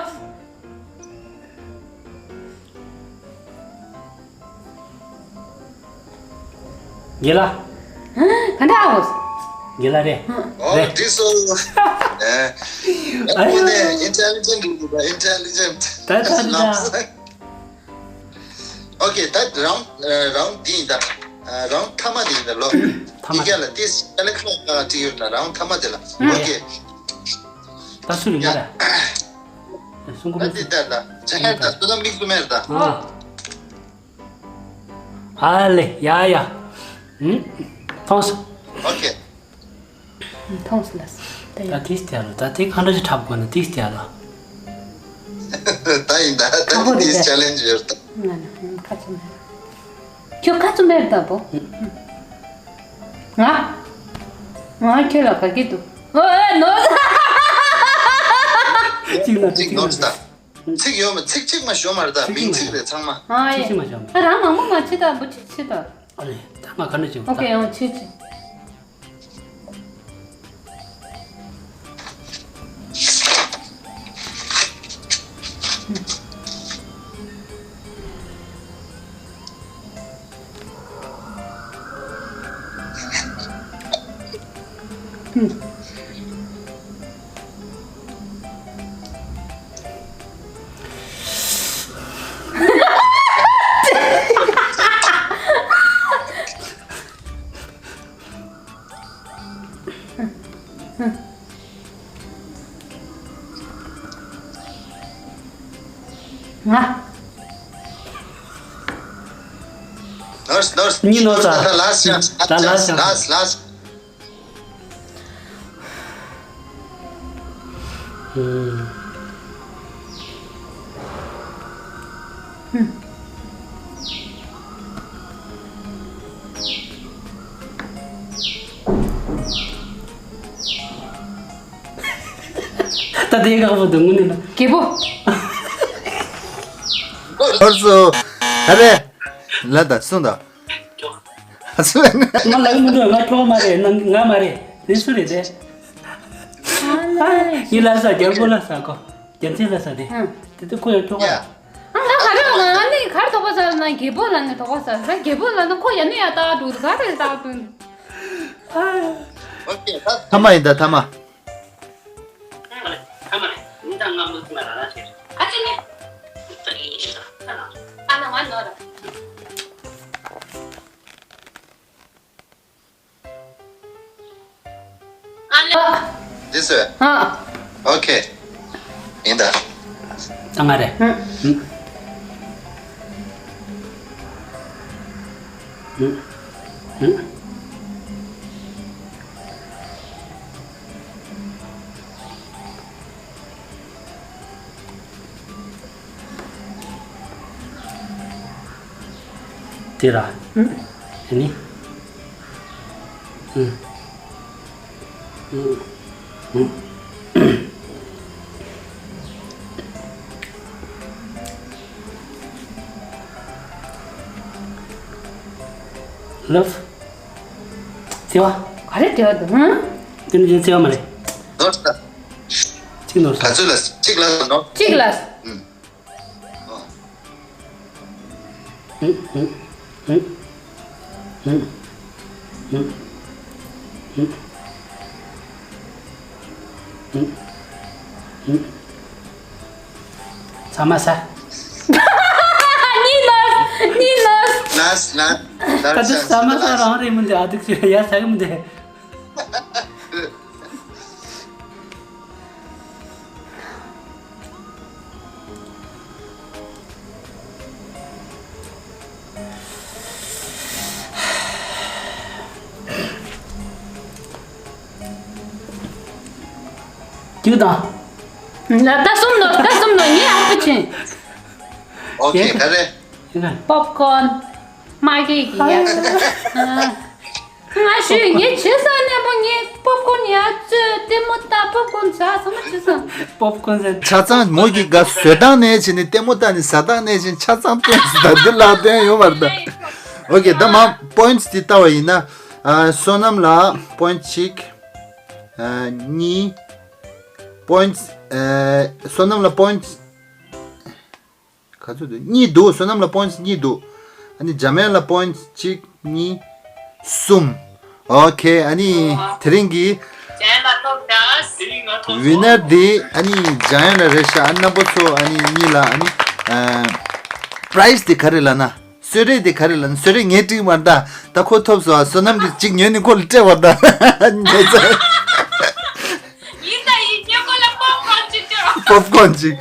རྒན་ལགས། ག་འདྲ་ཨ་གོ། རྒན་ལགས་རེད། ཨོ་རེད། འགྲིག་སོང་། ཨ་ཡོ། ཨ་ཁོ་ནས་ཨིན་ཊེ་ལི་ཇེན་ཊི་འདུག་པ། ཨིན་ཊེ་ལི་ཇེན་ཊི། ད་ད་ད། ཨོ་ཁེ། ད་རའུན་ཌི་རའུན་ཌི་འདི་ཡིན་ད། རའུན་ཌི་མཐའ་མ་འདི་ཡིན་ད་ལོ། མཐའ་མ། འདི་ག་ལ་ཏིས་ཨ་ལེག་སི་ལ་ཀ་བྲིས་ཡོད་ན་རའུན་ཌི་མཐའ་མ་འདི་ལ། ཨོ་ཁེ། ད་སུ་རེད་ཡ། ང་རེད། སུ་ཀུ་ད་མི་འདི་ད་ད་ཇ་ཧེ་ད་སུ་ད་མིག་སུ་མེར་ད། ཨ། ཨ་ལེ་ཡ་ཡ། ཨུམ། ཐོངས། ཨོ་ཁེ། ཐོངས་ལ། ད་ཡ། ད་ཏིས་ཏེ་ལོ། ད་ཏིས་ག་འདྲ་ཅིག་འཁྲབ་དགོས་ན་ཏིས་ཏེ་ལོ། ད་ཡིན་ད། ད་ཁ་པོ་རེད་ཏིས་ཅ་ལེན་ཇི་ཡོད་ད། ང་ན་ཁ་ཚུམ་མེད། ཁྱོད་ཁ་ཚུམ་མེད་ད་པོ། ང་ང་ཁྱོད་ལ་ག་གི་འདུག་ཨོ་ཨེ་ནོ། གཅིག་ལ་གཅིག་ནོ་ད། ཚིག་ཡོད་མ། ཚིག་གཅིག་མ་ཤོ་མ་རེད་ད། མིང་ཚིག་རེད་ཚང་མ། ཨ་ཡེ། ཚིག་མ་ཤོ་མ། ཨ་རང་མང་པོ་མ་བྱེད་ད་པོ། ཅིག་བྱེད་ད། ཨ་ལེ་ད་མ་ག་འདྲ་བྱེད་པོ་ཨོ་ཁེ། ད། ཨོ་བྱེད་བྱེད། ང་། ནོར་སི་ནོར་སི། གཉིས་ནོར་སི། ད་ལ་སི་ཅན་སི། ད་ལ་སི་ཅན་སི། ལ་སི་ལ་སི། ཨུམ། ད་དེ་ཁག་པོ་འདུག་དངོས་གནས་ལ། རྒད་པོ། ཨོར་སོ། ད་རེ། ལ་ད་སུ་འདུག་ང་ལག་མི་འདུག་ང་ཁྱོག་མ་རེད། ང་ང་མ་རེད། དེ་སུ་རེད་དེ། ཨ་ལས། ཡིན་ལ་ས། རྒྱལ་པོ་ལ་ས་གོ། རྒྱལ་མཚན་ལ་ས་དེ། ཨང་། དེ་དུས་ཁོ་ཡང་ཁྱོག་ཡ། ཨ་ང་ག་རེ། ང་ནི་གར་དོག་པ་ས་ན་རྒད་པོ་ལ་ནི་དོག་པ་ས། རྒད་པོ་ལ་ནི་ཁོ་ཡ་ནི་ཡ་ཏག་འགྲོ་ག་རེ་ཏག་འགྲོ། ཨོ་ཁེ། ད་ཐ་མ་ཡིན་ད་ཐ་མ། ཐ་མ་རེད། མི་དང་ང་མི་ཐུག་ན་ར་ར་ཆེ། ཨ་ཅེ་ནི། ཨ་ན་ང་ནོར། ཨ་ལེ། འདི་ཟེར། ཨ། ཨོ་ཁེ། ཡིན་ད། ད་ང་རེད། ཧུམ། ཧུམ། ཧུམ། དེ་ར། ཨུ། དེ་ནི། ཨུ། ཨུ། ཨུ། ལབ། བརྩེ་བ། ག་རེ་བརྩེ་བ་འདུག་ཧུམ། དེ་ནི་བརྩེ་བ་མ་རེད། ནོར་ས། གཅིག་ནོར་ས། ག་ཚོད་ལ་གཅིག་ལ་ནོར། གཅིག་ལ། ཨུ། ཨུ། ཨུ། ཚ་མ་ས། གཉིས་ནོར། གཉིས་ནོར། Last, last, ད་དུང་ཟ་མ་ཟ་རང་རེད་མི་འདུག་ཨ་ཐུག་ཆེ་ཡ་ཟ་གི་མི་འདུག་ཅིག་དང་། ད་གསུམ་ནོ་ད་གསུམ་ནོ་ངས་ཨ་ཁུ་ཆེན། ཨོ་ཁེ་ད་རེད། པོབ་ཀོན། མ་གི་གི་ཡ། ང་ཞུས་ངས་བྱས་ས་གནས་པོ་ངས་པོབ་ཀོན་ཡ་བཙོས་ལྟད་མོ་ལྟ་པོབ་ཀོན་ཟ་ཟ་མ་བྱས་ས། པོབ་ཀོན་ཟ། ཆ་ཚང་མོ་གི་ག་བཟོས་སྟངས་ནས་བྱས་ནས་ལྟད་མོ་ལྟ་ནས་ཟ་སྟངས་ནས་བྱས་ཆ་ཚང་སྟོན་ཟ་འདི་ལ་སྟོན་ཡོད་པར་ད། ཨོ་ཁེ་ད་མ་པོ་ཡིན་ཊི་འདི་ལྟ་བ་ཡིན་ན། ཨ་བསོད་ནམས་ལ་པོ་ཡིན་ཊི་གཅིག་ཨ་གཉིས། པོ་ཡིན་ཊི་ཨ་བསོད་ནམས་ལ་པོ་ཡིན་ཊི་ག་ཚོད་འདུག་གཉིས་འདུག་བསོད་ནམས་ལ་པོ་ཡིན་ཊི་གཉིས་འདུག་ཨ་ནི་འཇམ་དབྱངས་ལ་པོ་ཡིན་ཊི་གཅིག་གཉིས་གསུམ། ཨོ་ཁེ་ཨ་ནི་དེ་རིང་གི་ཝི་ནར་འདི་ཨ་ནི་འཇམ་དབྱངས་ལ་རེད་ཤག་ཨ་ནི་རྣམ་པ་ཚོ་ཨ་ནི་གཉིས་ལ་ཨ་ནི་ཨ་པ་རའི་ཛི་འདི་ག་རེ་ལབ་ན། གསོལ་རས་དེ་ག་རེ་ལབ་ན། གསོལ་རས་ངས་བྲིས་མ་ད། ད་ཁོ་ཐོབ་སོང་ཨ། བསོད་ནམས་ཀྱིས་གཅིག་ཉོས་ནས་ཁོ་ལ་སྤྲད་པ་ད། ཉོས་ཚར། ཡིན་ད་ཡིན་ཉོ་ཁོ་ལ་པོབ་ཀོན་ཅིག་སྤྲད། པོབ་ཀོན་ཅིག་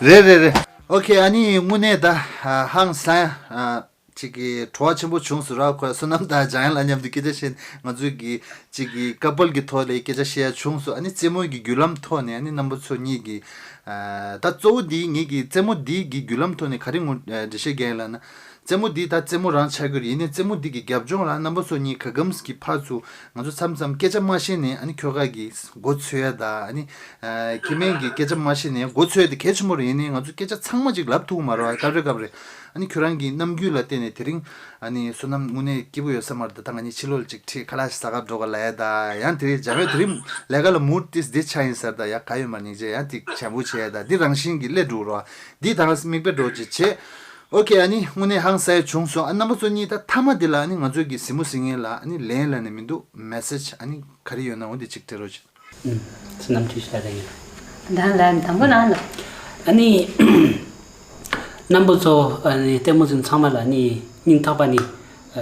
རེད་རེད་རེད། ཨོ་ཁེ་ཨ་ནི་དངོས་གནས་ད་ཧང་སང་ཨ་ཅིག་གི་བྲོ་བ་ཆེན་པོ་བྱུང་སོང་ར། ཁོ་བསོད་ནམས་དང་འཇམ་དབྱངས་ལ་མཉམ་དུ་སྐད་ཆ་བཤད་ང་ཚོའི་གི་ཅིག་གི་ཀ་པལ་གི་ཐོག་ལ་སྐད་ཆ་བཤད་ཡ་བྱུང་སོང་། ཨ་ནི་རྩེད་མོ་གི་བརྒྱུད་ལམ་ཐོག་ནས་ཨ་ནི་རྣམ་པ་ཚོ་གཉིས་ཀྱི་ཨ་ད་གཙོ་བོ་འདི་ངེད་ཀྱི་རྩེད་མོ་འདི་གི་བརྒྱུད་ལམ་ཐོག་ནས་ག་རེ་ངོ་འགྲེལ་བཤད་རྒྱག་ཡིན་ལབ་ན། རྩེད་མོ་འདི་ད་རྩེད་མོ་རང་ཆགས་ཀྱི་རེད། ཡིན་ནའི་རྩེད་མོ་འདི་གི་རྒྱབ་ལྗོངས་ལ་རྣམ་པ་ཚོ་གཉིས་ག་གམ་གི་ཕར་ཚུར་ང་ཚོ་མཚམས་མཚམས་སྐད་ཆ་མ་བཤད་ནས་ཨ་ནི་ཁྱོ་ག་གི་མགོ་ཚོས་ཡ་ད་ཨ་ནི་ཨ་ཁྱི་སྨན་གྱི་སྐད་ཆ་མ་བཤད་ནས་མགོ་ཚོས་ཡ་དེ་གལ་ཆེན་པོ་རེད། ཡིན་ནའི་ང་ཚོ་སྐད་ཆ་ཚང་མ་ཅིག་ལབ་ཐུབ་ཀྱི་མ་རེད་བ། སྐབས་རེ་སྐབས་རེ་ཨ་ནི་ཁྱོད་རང་གི་རྣམ་འགྱུར་ལ་བརྟེན་ནས་དེ་རིང་ཨ་ནི་བསོད་ནམས་དངོས་གནས་སྐྱིད་པོ་ཡོད་ས་མ་རེད། ད་ད་ང་གཉིས་ཕྱི་ལོགས་ལ་ཅིག་ཁྲིད་ཁ་ལག་ཞིག་ཟ་ག་འགྲོ་ག་ལབ་ཡ་ད་ཡང་དེ་རིང་འཇམ་དབྱངས་དེ་རིང་ལས་ཀ་ལ་མུ་ཌི་ཏིས་འདི་ཆགས་ཡིན་ཟེར། ད་ཡ་ག་ཡོད་མ་ཉིག་ཅེ་ཡང་དེ་བྱམས་པོ་བྱས་ཡ་ད་འདི་རང་བཞིན་གྱི་སླེབས་འགྲོ་རོགས། འདི་ད་ང་མིག་དཔེ་འགྲོ་ཅིག་བྱས། ཨོ་ཁེ་ཨ་ནི་དངོས་གནས་ཧང་སངས་བྱུང་སོང་། ཨ་རྣམ་པ་ཚོ་གཉིས་ད་མཐའ་མ་འདི་ལ་ཨ་ནི་ང་ཚོའི་གི་གཟིགས་མོ་གཟིགས་མཁན་ལ་ཨ་ནི་ལན་ལ་ནི་མི་འདུག་མེ་སེ་ཇི་ཨ་ནི་ག་རེ་ཡོད་ན་འོ་འདི་ཅིག་སྤྲད་རོགས་བྱེད། ཨུམ། བསོད་ནམས་ཁྲི་ཤ་རེ་ཡིན། ད་ལན་དང་པོ་རང་ལ། ཨ་ནི། རྣམ་པ་ཚོ་ཨ་ནི་ལྟད་མོ་གཟིགས་ཚང་མ་ལ་ཨ་ནི་སྙིང་ཐག་པ་ནས་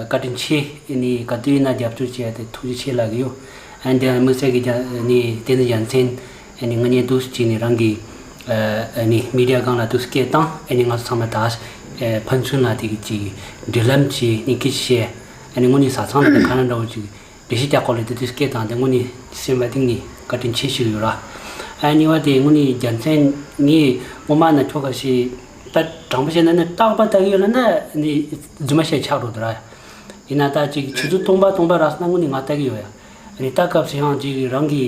བཀའ་དྲིན་ཆེ། ཨ་ནི་ག་དུས་ཡིན་ན་རྒྱབ་སྐྱོར་བྱས་ཏེ་ཐུགས་རྗེ་ཆེ་ལབ་ཀྱི་ཡོད། ཨ་ནི་དེ་དམིགས་བསལ་གྱི་རྒྱ་ཨ་ནི་དེ་ནི་རྒྱལ་མཚན་ཨ་ནི་ང་གཉིས་འདུག་ཅིག་ནི་རང་གི་ཨ་ནི་མི་ཌི་ཡ་སྒང་ལ་འདུག་སྐད་བཏང་། ཨ་ནི་ང་ཚོ་ཚང་མ་ད་ཕན་ཚུན་ལ་དེ་གི་ཅིག་འབྲེལ་ལམ་གྱི་ནི་སྐད་ཆ་བཤད། ཨ་ནི་དངོས་གནས་བཟའ་ཚང་ལ་དེ་ག་ན་འདྲ་བོ་ཅིག་འགྲེལ་བཤད་རྒྱག་སྐོར་ལ་དེ་དུས་སྐད་བཏང་སྟེ་དངོས་གནས་སེམས་པ་གཏིང་ནས་བཀའ་དྲིན་ཆེ་ཞུ་གི་ཡོད་ར། ཨ་གཉིས་པ་དེ་དངོས་གནས་རྒྱལ་མཚན་ངས་སྔོན་མ་ན་ཁྱོ་ག་ཞིག་ད་དྲང་པོ་བཤད་ན་ནི་རྟག་པར་ལྟ་གི་ཡོད་ལ་ན་ནི་རྫུན་མ་བཤད་ཆགས་འགྲོ་འདུག་ར། ཡིན་ན་ད་ཅིག་ཆུ་ཚོད་སྟོང་པ་སྟོང་པ་རག་སོང་ན་དངོས་གནས་ང་ལྟ་གི་ཡོད་ཡ། ཨ་ནི་ད་སྐབས་སུ་ཡང་ཅིག་རང་གི་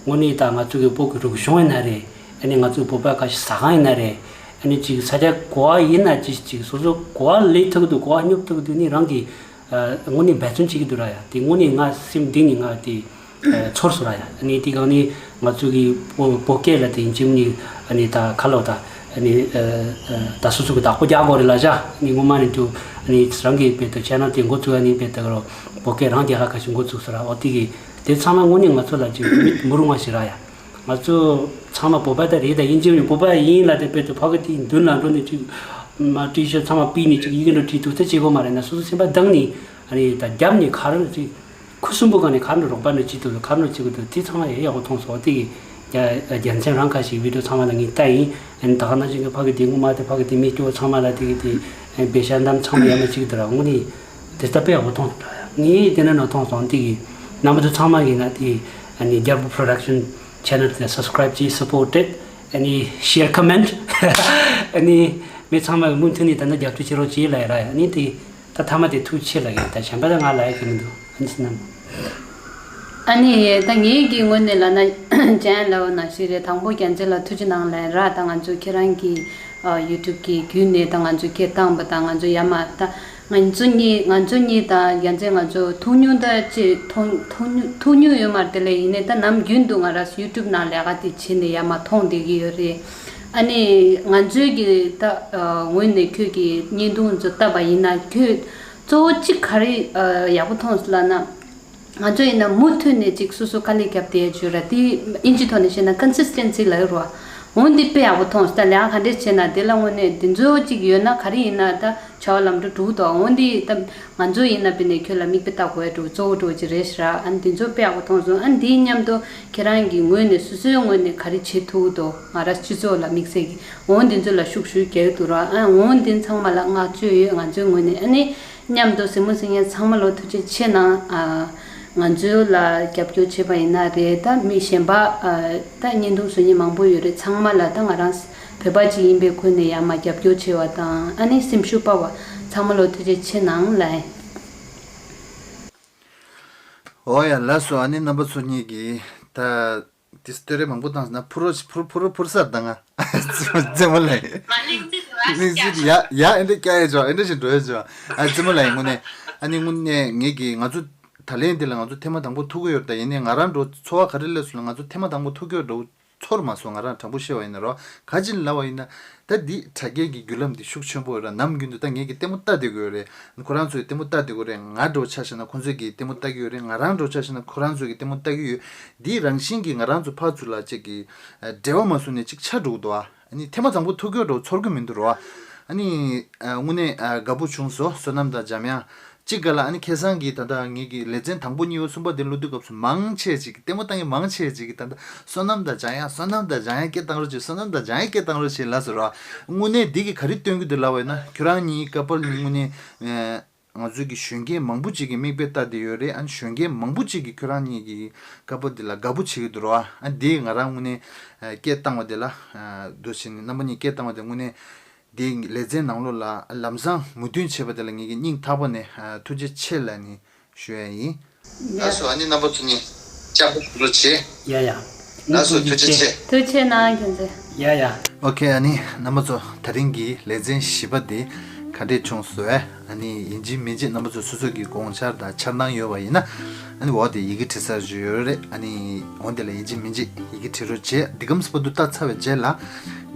དངོས་གནས་ད་ང་ཚོ་གི་བོད་ཀྱི་རིག་གཞུང་ཡིན་ན་རེད། ཨ་ནི་ང་ཚོ་བོད་པ་ཁ་ཤས་ཟ་ཁང་ཡིན་ན་རེད། ཨ་ནི་ཅིག་ས་ཆ་ག་པར་ཡིན་ན་ཅིག་ཅིག་སོ་སོ་ག་པར་སླེབས་ཐུབ་ཀྱི་འདུག་ག་པར་སྙོབ་ཐུབ་ཀྱི་འདུག་ནི་རང་གི་ཨ་དངོས་གནས་འབད་བརྩོན་བྱེད་ཀྱི་འདུག་ར་ཡ། དེ་དངོས་གནས་ང་སེམས་གཏིང་ནས་ང་དེ་ཨ་ཚོར་སོང་ར་ཡ། ཨ་ནི་དེ་གང་ནི་ང་ཚོ་གི་བོད་བོད་སྐད་ལ་དེ་ཡིན་གཅིག་ནི་ཨ་ནི་ད་ཁ་ལོ་ད་ཨ་ནི་ཨ་ཨ་ད་སོ་སོ་གི་བདག་པོ་རྒྱག་དགོས་རེད་ལ་བཞག་ནི་སྔོན་མ་ནས་དུ་ཨ་ནི་རང་གི་བེད་དུ་ཆེ་ན་དེ་འགོ་ཚུགས། ཨ་ནི་བེད་དུ་བོད་སྐད་རང་རྒྱལ་ཁ་ཁ་ཞིག་འགོ་ཚུགས་སོང་ར། འོ་དེ་གི་དེ་ཚང་མ་དངོས་གནས་ང་ཚོ་ལ་ཅིག་མི་མི་རུང་བ་ཞིག་ར་ཡ། ང་ཚོ་ཚང་མ་བོད་པ་ད་རེད། ད་ཡིན་གཅིག་ནི་བོད་པ་ཡིན་ལ་དེ་བེད་དུ་ཕ་གི་དེའི་མདུན་ལ་འགྲོ་ནས་ཅིག་མ་ཊི་ཤར་ཚང་མ་ཕུད་ནས་ཅིག་ཡི་གེ་འདྲ་བྲིས་འདུག་ད་བྱེད་དགོས་མ་རེད་ན། སོ་སོ་སེམས་པ་དྭངས་ནས་ཨ་ནི་ད་རྒྱབ་ནས་ག་རེ་ཅིག་ཁུ་སིམ་པོ་གང་ནས་ག་རེ་རོགས་པ་འདྲ་བྱེད་འདུག་ག་རེ་འདྲ་བྱེད་དགོས་འདུག་དེ་ཚང་མ་ཡག་པོ་མཐོང་སོང་། དེ་གི་རྒྱ་རྒྱལ་མཚན་རང་ཁ་ཞིག་བི་ཌི་ཡོ་ཚང་མ་ལ་ངས་ལྟ་ཡིན། ཨ་ནི་ད་ག་ནང་བཞིན་གི་ཕ་གི་དེ་སྔོན་མ་དེ་ཕ་གི་དེ་མི་སྐྱོ་བོ་ཚང་མ་ལ་དེ་གི་དེ་བེ་ཤ་འདམ་ཚང་མ་ཡག་མོ་བྱེད་ཀྱི་འདུག་དངོས་གནས་དེ་ལྟ་དཔེ་ཡག་པོ་མཐོང་སོང་། ངས་དེ་འདྲ་ནང་མཐོང་སོང་། དེ་གི་རྣམ་པ་ཚོ་ཚང་མ་གི་ན་དེ་ཨ་ནི་རྒྱལ་པོ་པྲོ་ཌག་ཤན་ཆེ་ནལ་དེ་སབ་སི་ཀ་རའིབ་བྱེད། སབ་པོར་ཊེཌ། ཨ་ནི་ཤེར་ཀོ་མེན་ཊི། ཨ་ནི་མི་ཚང་མ་གི་མུ་མཐུད་ནས་ད་ལྟ་རྒྱབ་སྐྱོར་བྱེད་རོགས་བྱེད་ལབ་ཡ་ར། ཨ་ནི་དེ་ད་མཐའ་མ་དེ་ཐུགས་ཆེ་ལབ་ཡིན། ད་གཞན་པ་ད་ང་ལབ་ཡ་གི་མི་འདུག་ཨ་ནི་སྣམ། ཨ་ནི་ད་ངེད་ཀྱི་ངོས་ནས་ལབ་ན་ཅན་ལབ་ན་ཞིག་རེད། དང་པོ་རྒྱལ་མཚན་ལ་ཐུགས་རྗེ་གནང་ལབ་ར། ད་ང་ཚོ་ཁྱེད་རང་གི་ཡུ་ཊུབ་ཀྱི་བརྒྱུད་ནས་ད་ང་ཚོ་སྐད་བཏང་བ་ད་ང་ཚོ་ཡ་མ་ད། ང་ཚོ་གཉིས་ང་ཚོ་གཉིས་དང་རྒྱལ་མཚན་ང་ཚོ་ཐུག་མྱོང་ད་ཅི་ཐུག་ཐུག་མྱོང་ཐུག་མྱོང་ཡོད་མ་རེད། དེ་ལས་ཡིན་ནའི་ད་ནམ་རྒྱུན་དུ་ང་རང་ཡུ་ཊུབ་ནང་ལས་ཀ་དེ་བྱེད་ནས་ཡར་མར་མཐོང་བསྡད་ཀྱི་ཡོད་རེད། ཨ་ནི་ང་ཚོའི་གི་ད་ངོས་ནས་ཁྱོད་ཀྱི་བརྙན་ཐུང་ཚོ་བལྟས་པ་ཡིན་ན་ཁྱོད་གཙོ་བོ་གཅིག་ག་རེ་ཡག་པོ་མཐོང་སོང་ལབ་ན། ང་ཚོ་ཡིན་ན་མུ་མཐུད་ནས་ཅིག་སོ་སོ་དཀའ་ལས་བརྒྱབ་བསྡད་ཡོད་ར། དེ་ཨིན་ཇི་ཐོག་ནས་བཤད་ན་ཀོན་སིས་ཊེན་སི་ལབ་ཡོད་ར། འོ་འདི་དཔེ་ཡག་པོ་མཐོང་སོང་། ད་ལས་ཀ་ག་འདྲས་བྱས་ན་དེ་ལ་དངོས་གནས་འདི་ཚོ་གཅིག་ཡོད་ན་ག་རེ་ཡིན་ན་ད་བྱ་བ་ལམ་འགྲོ་འགྲོ་གི་འདུག་འོ་འདི་ད་ང་ཚོ་ཡིན་ན་དཔེར་ན་ཁྱོད་ལ་མིག་དཔེ་ལྟ་དགོས་ཡ་འགྲོ་གཙོ་བོ་འགྲོ་གི་རེད་ཤག་ཨ་འདི་ཚོ་དཔེ་ཡག་པོ་མཐོང་སོང་། ཨ་འདི་མཉམ་དུ་ཁྱེད་རང་གི་ངོས་ནས་སོ་སོའི་ངོས་ནས་ག་རེ་བྱེད་ཐུབ་འདུག་ང་རང་སྤྱི་ཚོགས་ལ་དམིགས་བསལ་གྱི་འོ་འདི་ཚོ་ལ་ཤུགས་ཞུགས་རྒྱག་གི་འདུག་ར། ཨ་འོ་འདི་ཚང་མ་ལ་བསྔགས་བརྗོད་ཡོད་ང་ཚོའི་ངོས་ནས། ཨ་ནི་མཉམ་དུ་གཟིགས་མོ་གཟིགས་མཁན་ཚང་མ་ལོ་ཐུགས་རྗེ་ཆེ་གནང་། ཨ་ང་ཚོ་ལ་རྒྱབ་སྐྱོར་བྱས་པ་ཡིན་ན་རེད། ད་མི་གཞན་པ་ཨ་ད་བརྙན་ཐུང་བཟོ་མཁན་མང་པོ་ཡོད་རེད། ཚང་མ་ལ་ད་ང་རང་བོད་པ་ཅིག་ཡིན་པའི་ཁུལ་ནས་ཡར་མར་རྒྱབ་སྐྱོར་བྱས་པ་དང་ཨ་ནི་སེམས་ཤུགས་སྤར་བ་ཚང་མ་ལོ་ཐུགས་རྗེ་ཆེ་གནང་ལབ། འོ་ཡ་ལགས་སོ། ཨ་ནི་རྣམ་པ་ཚོ་གཉིས་ཀྱིས་ད་དེ་སྟོད་རེ་མང་པོ་བཏང་ཟིན་ན་ཕུར་རོ་ཕུར་ཕུར་ཕུར་སར་བཏང་ང་རྩེད་མོ་ལ་ཡིན། མ་གླེང་རྩིས་དེ་བ་གླེང་རྩིས་དེ་ཡ་ཡ་ཨེ་འདྲ་སྐྱ་ཡ་ཅོ་ཨེ་འདྲ་ཞིག་འགྲོ་ཡ་ཅོ། ཨ་རྩེད་མོ་ལ་ཡིན། དངོས་གནས་ཨ་ནི་དངོས་གནས་ངེད་ཀྱིས་ང་ཚོ་ད་ལན་འདི་ལ་ང་ཚོ་ཐེངས་མ་དང་པོ་ཐུག་གི་ཡོད་རེད། ད་ཡིན་ནའི་ང་རང་འགྲོ་ཚོར་བ་ག་རེ་སླེབས་སོང་ལ་ང་ཚོ་ཐེངས་མ་དང་པོ་ཐུག་གི་ཡོད་འགྲོ་ཚོར་མ་སོང་། ང་རང་དྲང་པོ་བཤད་པ་ཡིན་ན་རོ། ག་ཅི་ལབ་པ་ཡིན་ན། ད་འདི་དྲ་རྒྱའི་གི་བརྒྱུད་ལམ་འདི་ཤུགས་ཆེན་པོ་ཡོད་ར། ནམ་རྒྱུན་དུ་ད་ངེད་ཀྱི་ལྟད་མོ་ལྟ་བསྡད་དགོས་རེད། ཁོ་རང་ཚོའི་ལྟད་མོ་ལྟ་བསྡད་དགོས་རེད། ང་འགྲོ་ཆ་བཞག་ན་ཁོང་ཚོས་ཀྱི་ལྟད་མོ་ལྟ་གི་ཡོད་རེད། ང་རང་འགྲོ་ཆ་བཞག་ན་ཁོ་རང་ཚོས་ཀྱི་ལྟད་མོ་ལྟ་གི་ཡོད། འདི་རང་བཞིན་གྱིས་ང་རང་ཚོ་ཕར་ཚུར་ལ་ཅིག་གི་འབྲེལ་བ་མ་བཟུང་ནས་ཅིག་ཆགས་འགྲོ་གི་འདུག་ཨ་ནི་ཐེངས་མ་དང་པོ་ཐུག་གི་ཡོད་འགྲོ་ཚོར་གི་མི་འདུག་རོ། ཨ་ནི་དངོས་གནས་དགའ་པོ་བྱུང་སོང་། བསོད་ནམས་དང་འཇམ་དབྱངས། གཅིག་ག་ལ་ཨ་ནི་ཁ་སང་གི་ད་ལྟ་ངེད་ཀྱི་ལེ་ཚན་དང་པོ་གཉིས་པ་གསུམ་པ་དེ་བླུག་དུས་སྐབས་སུ་མང་ཆེ་ཅིག་ལྟད་མོ་ལྟ་མཁན་མང་ཆེ་ཅིག་གིས་ད་ལྟ་བསོད་ནམས་དང་འཇམ་དབྱངས་བསོད་ནམས་དང་འཇམ་དབྱངས་སྐད་བཏང་རོགས་བྱེད། བསོད་ནམས་དང་འཇམ་དབྱངས་སྐད་བཏང་རོགས་བྱེད་ལབ་སོང་ར། དངོས་གནས་འདི་གིས་ག་རེ་སྟོན་གྱི་འདུག་ལབ་པ་ཡིན་ན་ཁྱོད་རང་གཉིས་ཀ་པར་གཉིས་དངོས་གནས་ང་ཚོའི་གི་གཞོན་སྐྱེས་མང་པོ་ཅིག་གིས་མིག་དཔེ་ལྟ་བསྡད་ཡོད་རེད། ཨ་ནི་གཞོན་སྐྱེས་མང་པོ་ཅིག་གིས་ཁྱོད་རང་གཉིས་ཀྱི་ཀ་པར་འདི་ལ་དགའ་པོ་བྱེད་ཀྱི་འདུག་ར། ཨ་འདི་ང་རང་དངོས་གནས་སྐད་བཏང་བ་དེ་ལ་འདུག་བྱས་ནས་རྣམ་པ་གཉིས་སྐད་བཏང་བ་དེ་དངོས་གནས། དེའི་ལེ་ཚན་ནང་ལོགས་ལ་ལམ་སང་མོས་མཐུན་བྱས་པ་དེ་ལ་ངེད་ཀྱི་སྙིང་ཐག་པ་ནས་ཨ་ཐུགས་རྗེ་ཆེ་ལབ་ནས་ཞུ་ཡ་ཡིན། ཡ། ལགས་སོ། ཨ་ནི་རྣམ་པ་ཚོ་གཉིས་ལྕགས་པོ་ཞུ་རོགས་བྱེད། ཡ་ཡ། ལགས་སོ། ཐུགས་རྗེ་ཆེ། ཐུགས་རྗེ་གནང་། ཁྱེད་ཚོས། ཡ་ཡ། ཨོ་ཁེ། ཨ་ནི་རྣམ་པ་ཚོ་ད་རིང་གི་ལེ་ཚན་བཞི་པ་དེ་ག་འདྲས་བྱུང་སོང་། ཨ་ནི་ཡིན་གཅིག་མིན་གཅིག་རྣམ་པ་ཚོ་སོ་སོ་གི་དགོངས་འཆར་དང་འཆར་སྣང་ཡོད་པ་ཡིན་ན་ཨ་ནི་འོག་དེ་ཡི་གེ་བྲིས་ས་ཞིག་ཡོད་རེད། ཨ་ནི་འོ་དེ་ལ་ཡིན་གཅིག་མིན་གཅིག་ཡི་གེ་བྲིས་རོགས་བྱེད། འདི་གམ་སྤ་དུ་ལྟ་ཚར་བའི་རྗེས་ལ་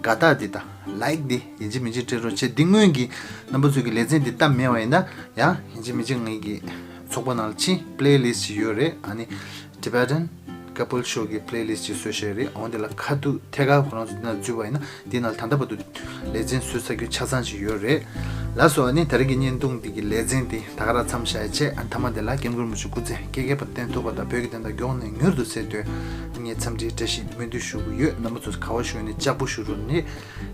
དགའ་རྟགས་འདི་དང་ལའིག་འདི་ཡིན་གཅིག་མིན་གཅིག་སྤྲད་རོགས་བྱེད། འདི་སྔོན་གྱི་རྣམ་པ་ཚོ་གི་ལེ་ཚན་འདི་ལྟ་མེད་པ་ཡིན་ན་ཡང་ཡིན་གཅིག་མིན་གཅིག་ངེད་ཀྱི་ཚོགས་པ་ནང་ལ་ཕྱིན། པི་ལེ་ལིསི་ཅིག་ཡོད་རེད། ཨ་ནི་Tibetan Couple Show གི་པི་ལེ་ལིསི་ཅིག་བཟོས་བཞག་རེད། འོ་འདི་ལ་ཁ་ཐུག་ཐད་ཀར་ཁོ་རང་ཚོ་འདི་ནང་འཛུལ་བ་ཡིན་ན་འདི་ནང་ལ་ད་ལྟ་བར་དུ་ལེ་ཚན་བཟོས་ཚར་རྒྱུ་ཆ་ཚང་ཅིག་ཡོད་རེད། ལགས་སོ། ཨ་ནི་ད་རེས་ཀྱི་བརྙན་ཐུང་འདི་གི་ལེ་ཚན་འདི་ད་ག་རང་མཚམས་བཞག་བྱས། ཨ་ནི་མཐའ་མ་དེ་ལ་སྐྱབས་མགོན་རིན་པོ་ཆེ་སྐུ་ཚེ་བསྐལ་བརྒྱ་བར་བརྟན་ཐུབ་པ་དང་བོད་ཀྱི་བདེན་མཐའ་མགྱོགས་ནས་མྱུར་དུ་གསལ་དོན་ངས་འཚམས་འདྲིའི་བཀྲ་ཤིས་སྨོན་འདུན་ཞུ་གི་ཡོད། རྣམ་པ་ཚོ་ག་པར་བཞུགས་ནས་ལྕགས་པོ་ཞུ་རོགས་ནས།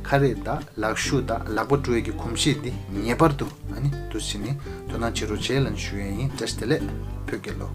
ཁ་རས་དང་ལག་ཤུབས་དང་ལག་པ་བཀྲུ་ཡས་ཀྱི་གོམས་གཤིས་འདི་ངེས་པར་དུ་ཨ་ནི་འདུག་སེ་བྱས་ནས་དོ་སྣང་བྱེད་རོགས་བྱེད་ལབ་ཞུ་ཡས་ཡིན། བཀྲ་ཤིས་བདེ་ལེགས། བོད་རྒྱལ་ལོ།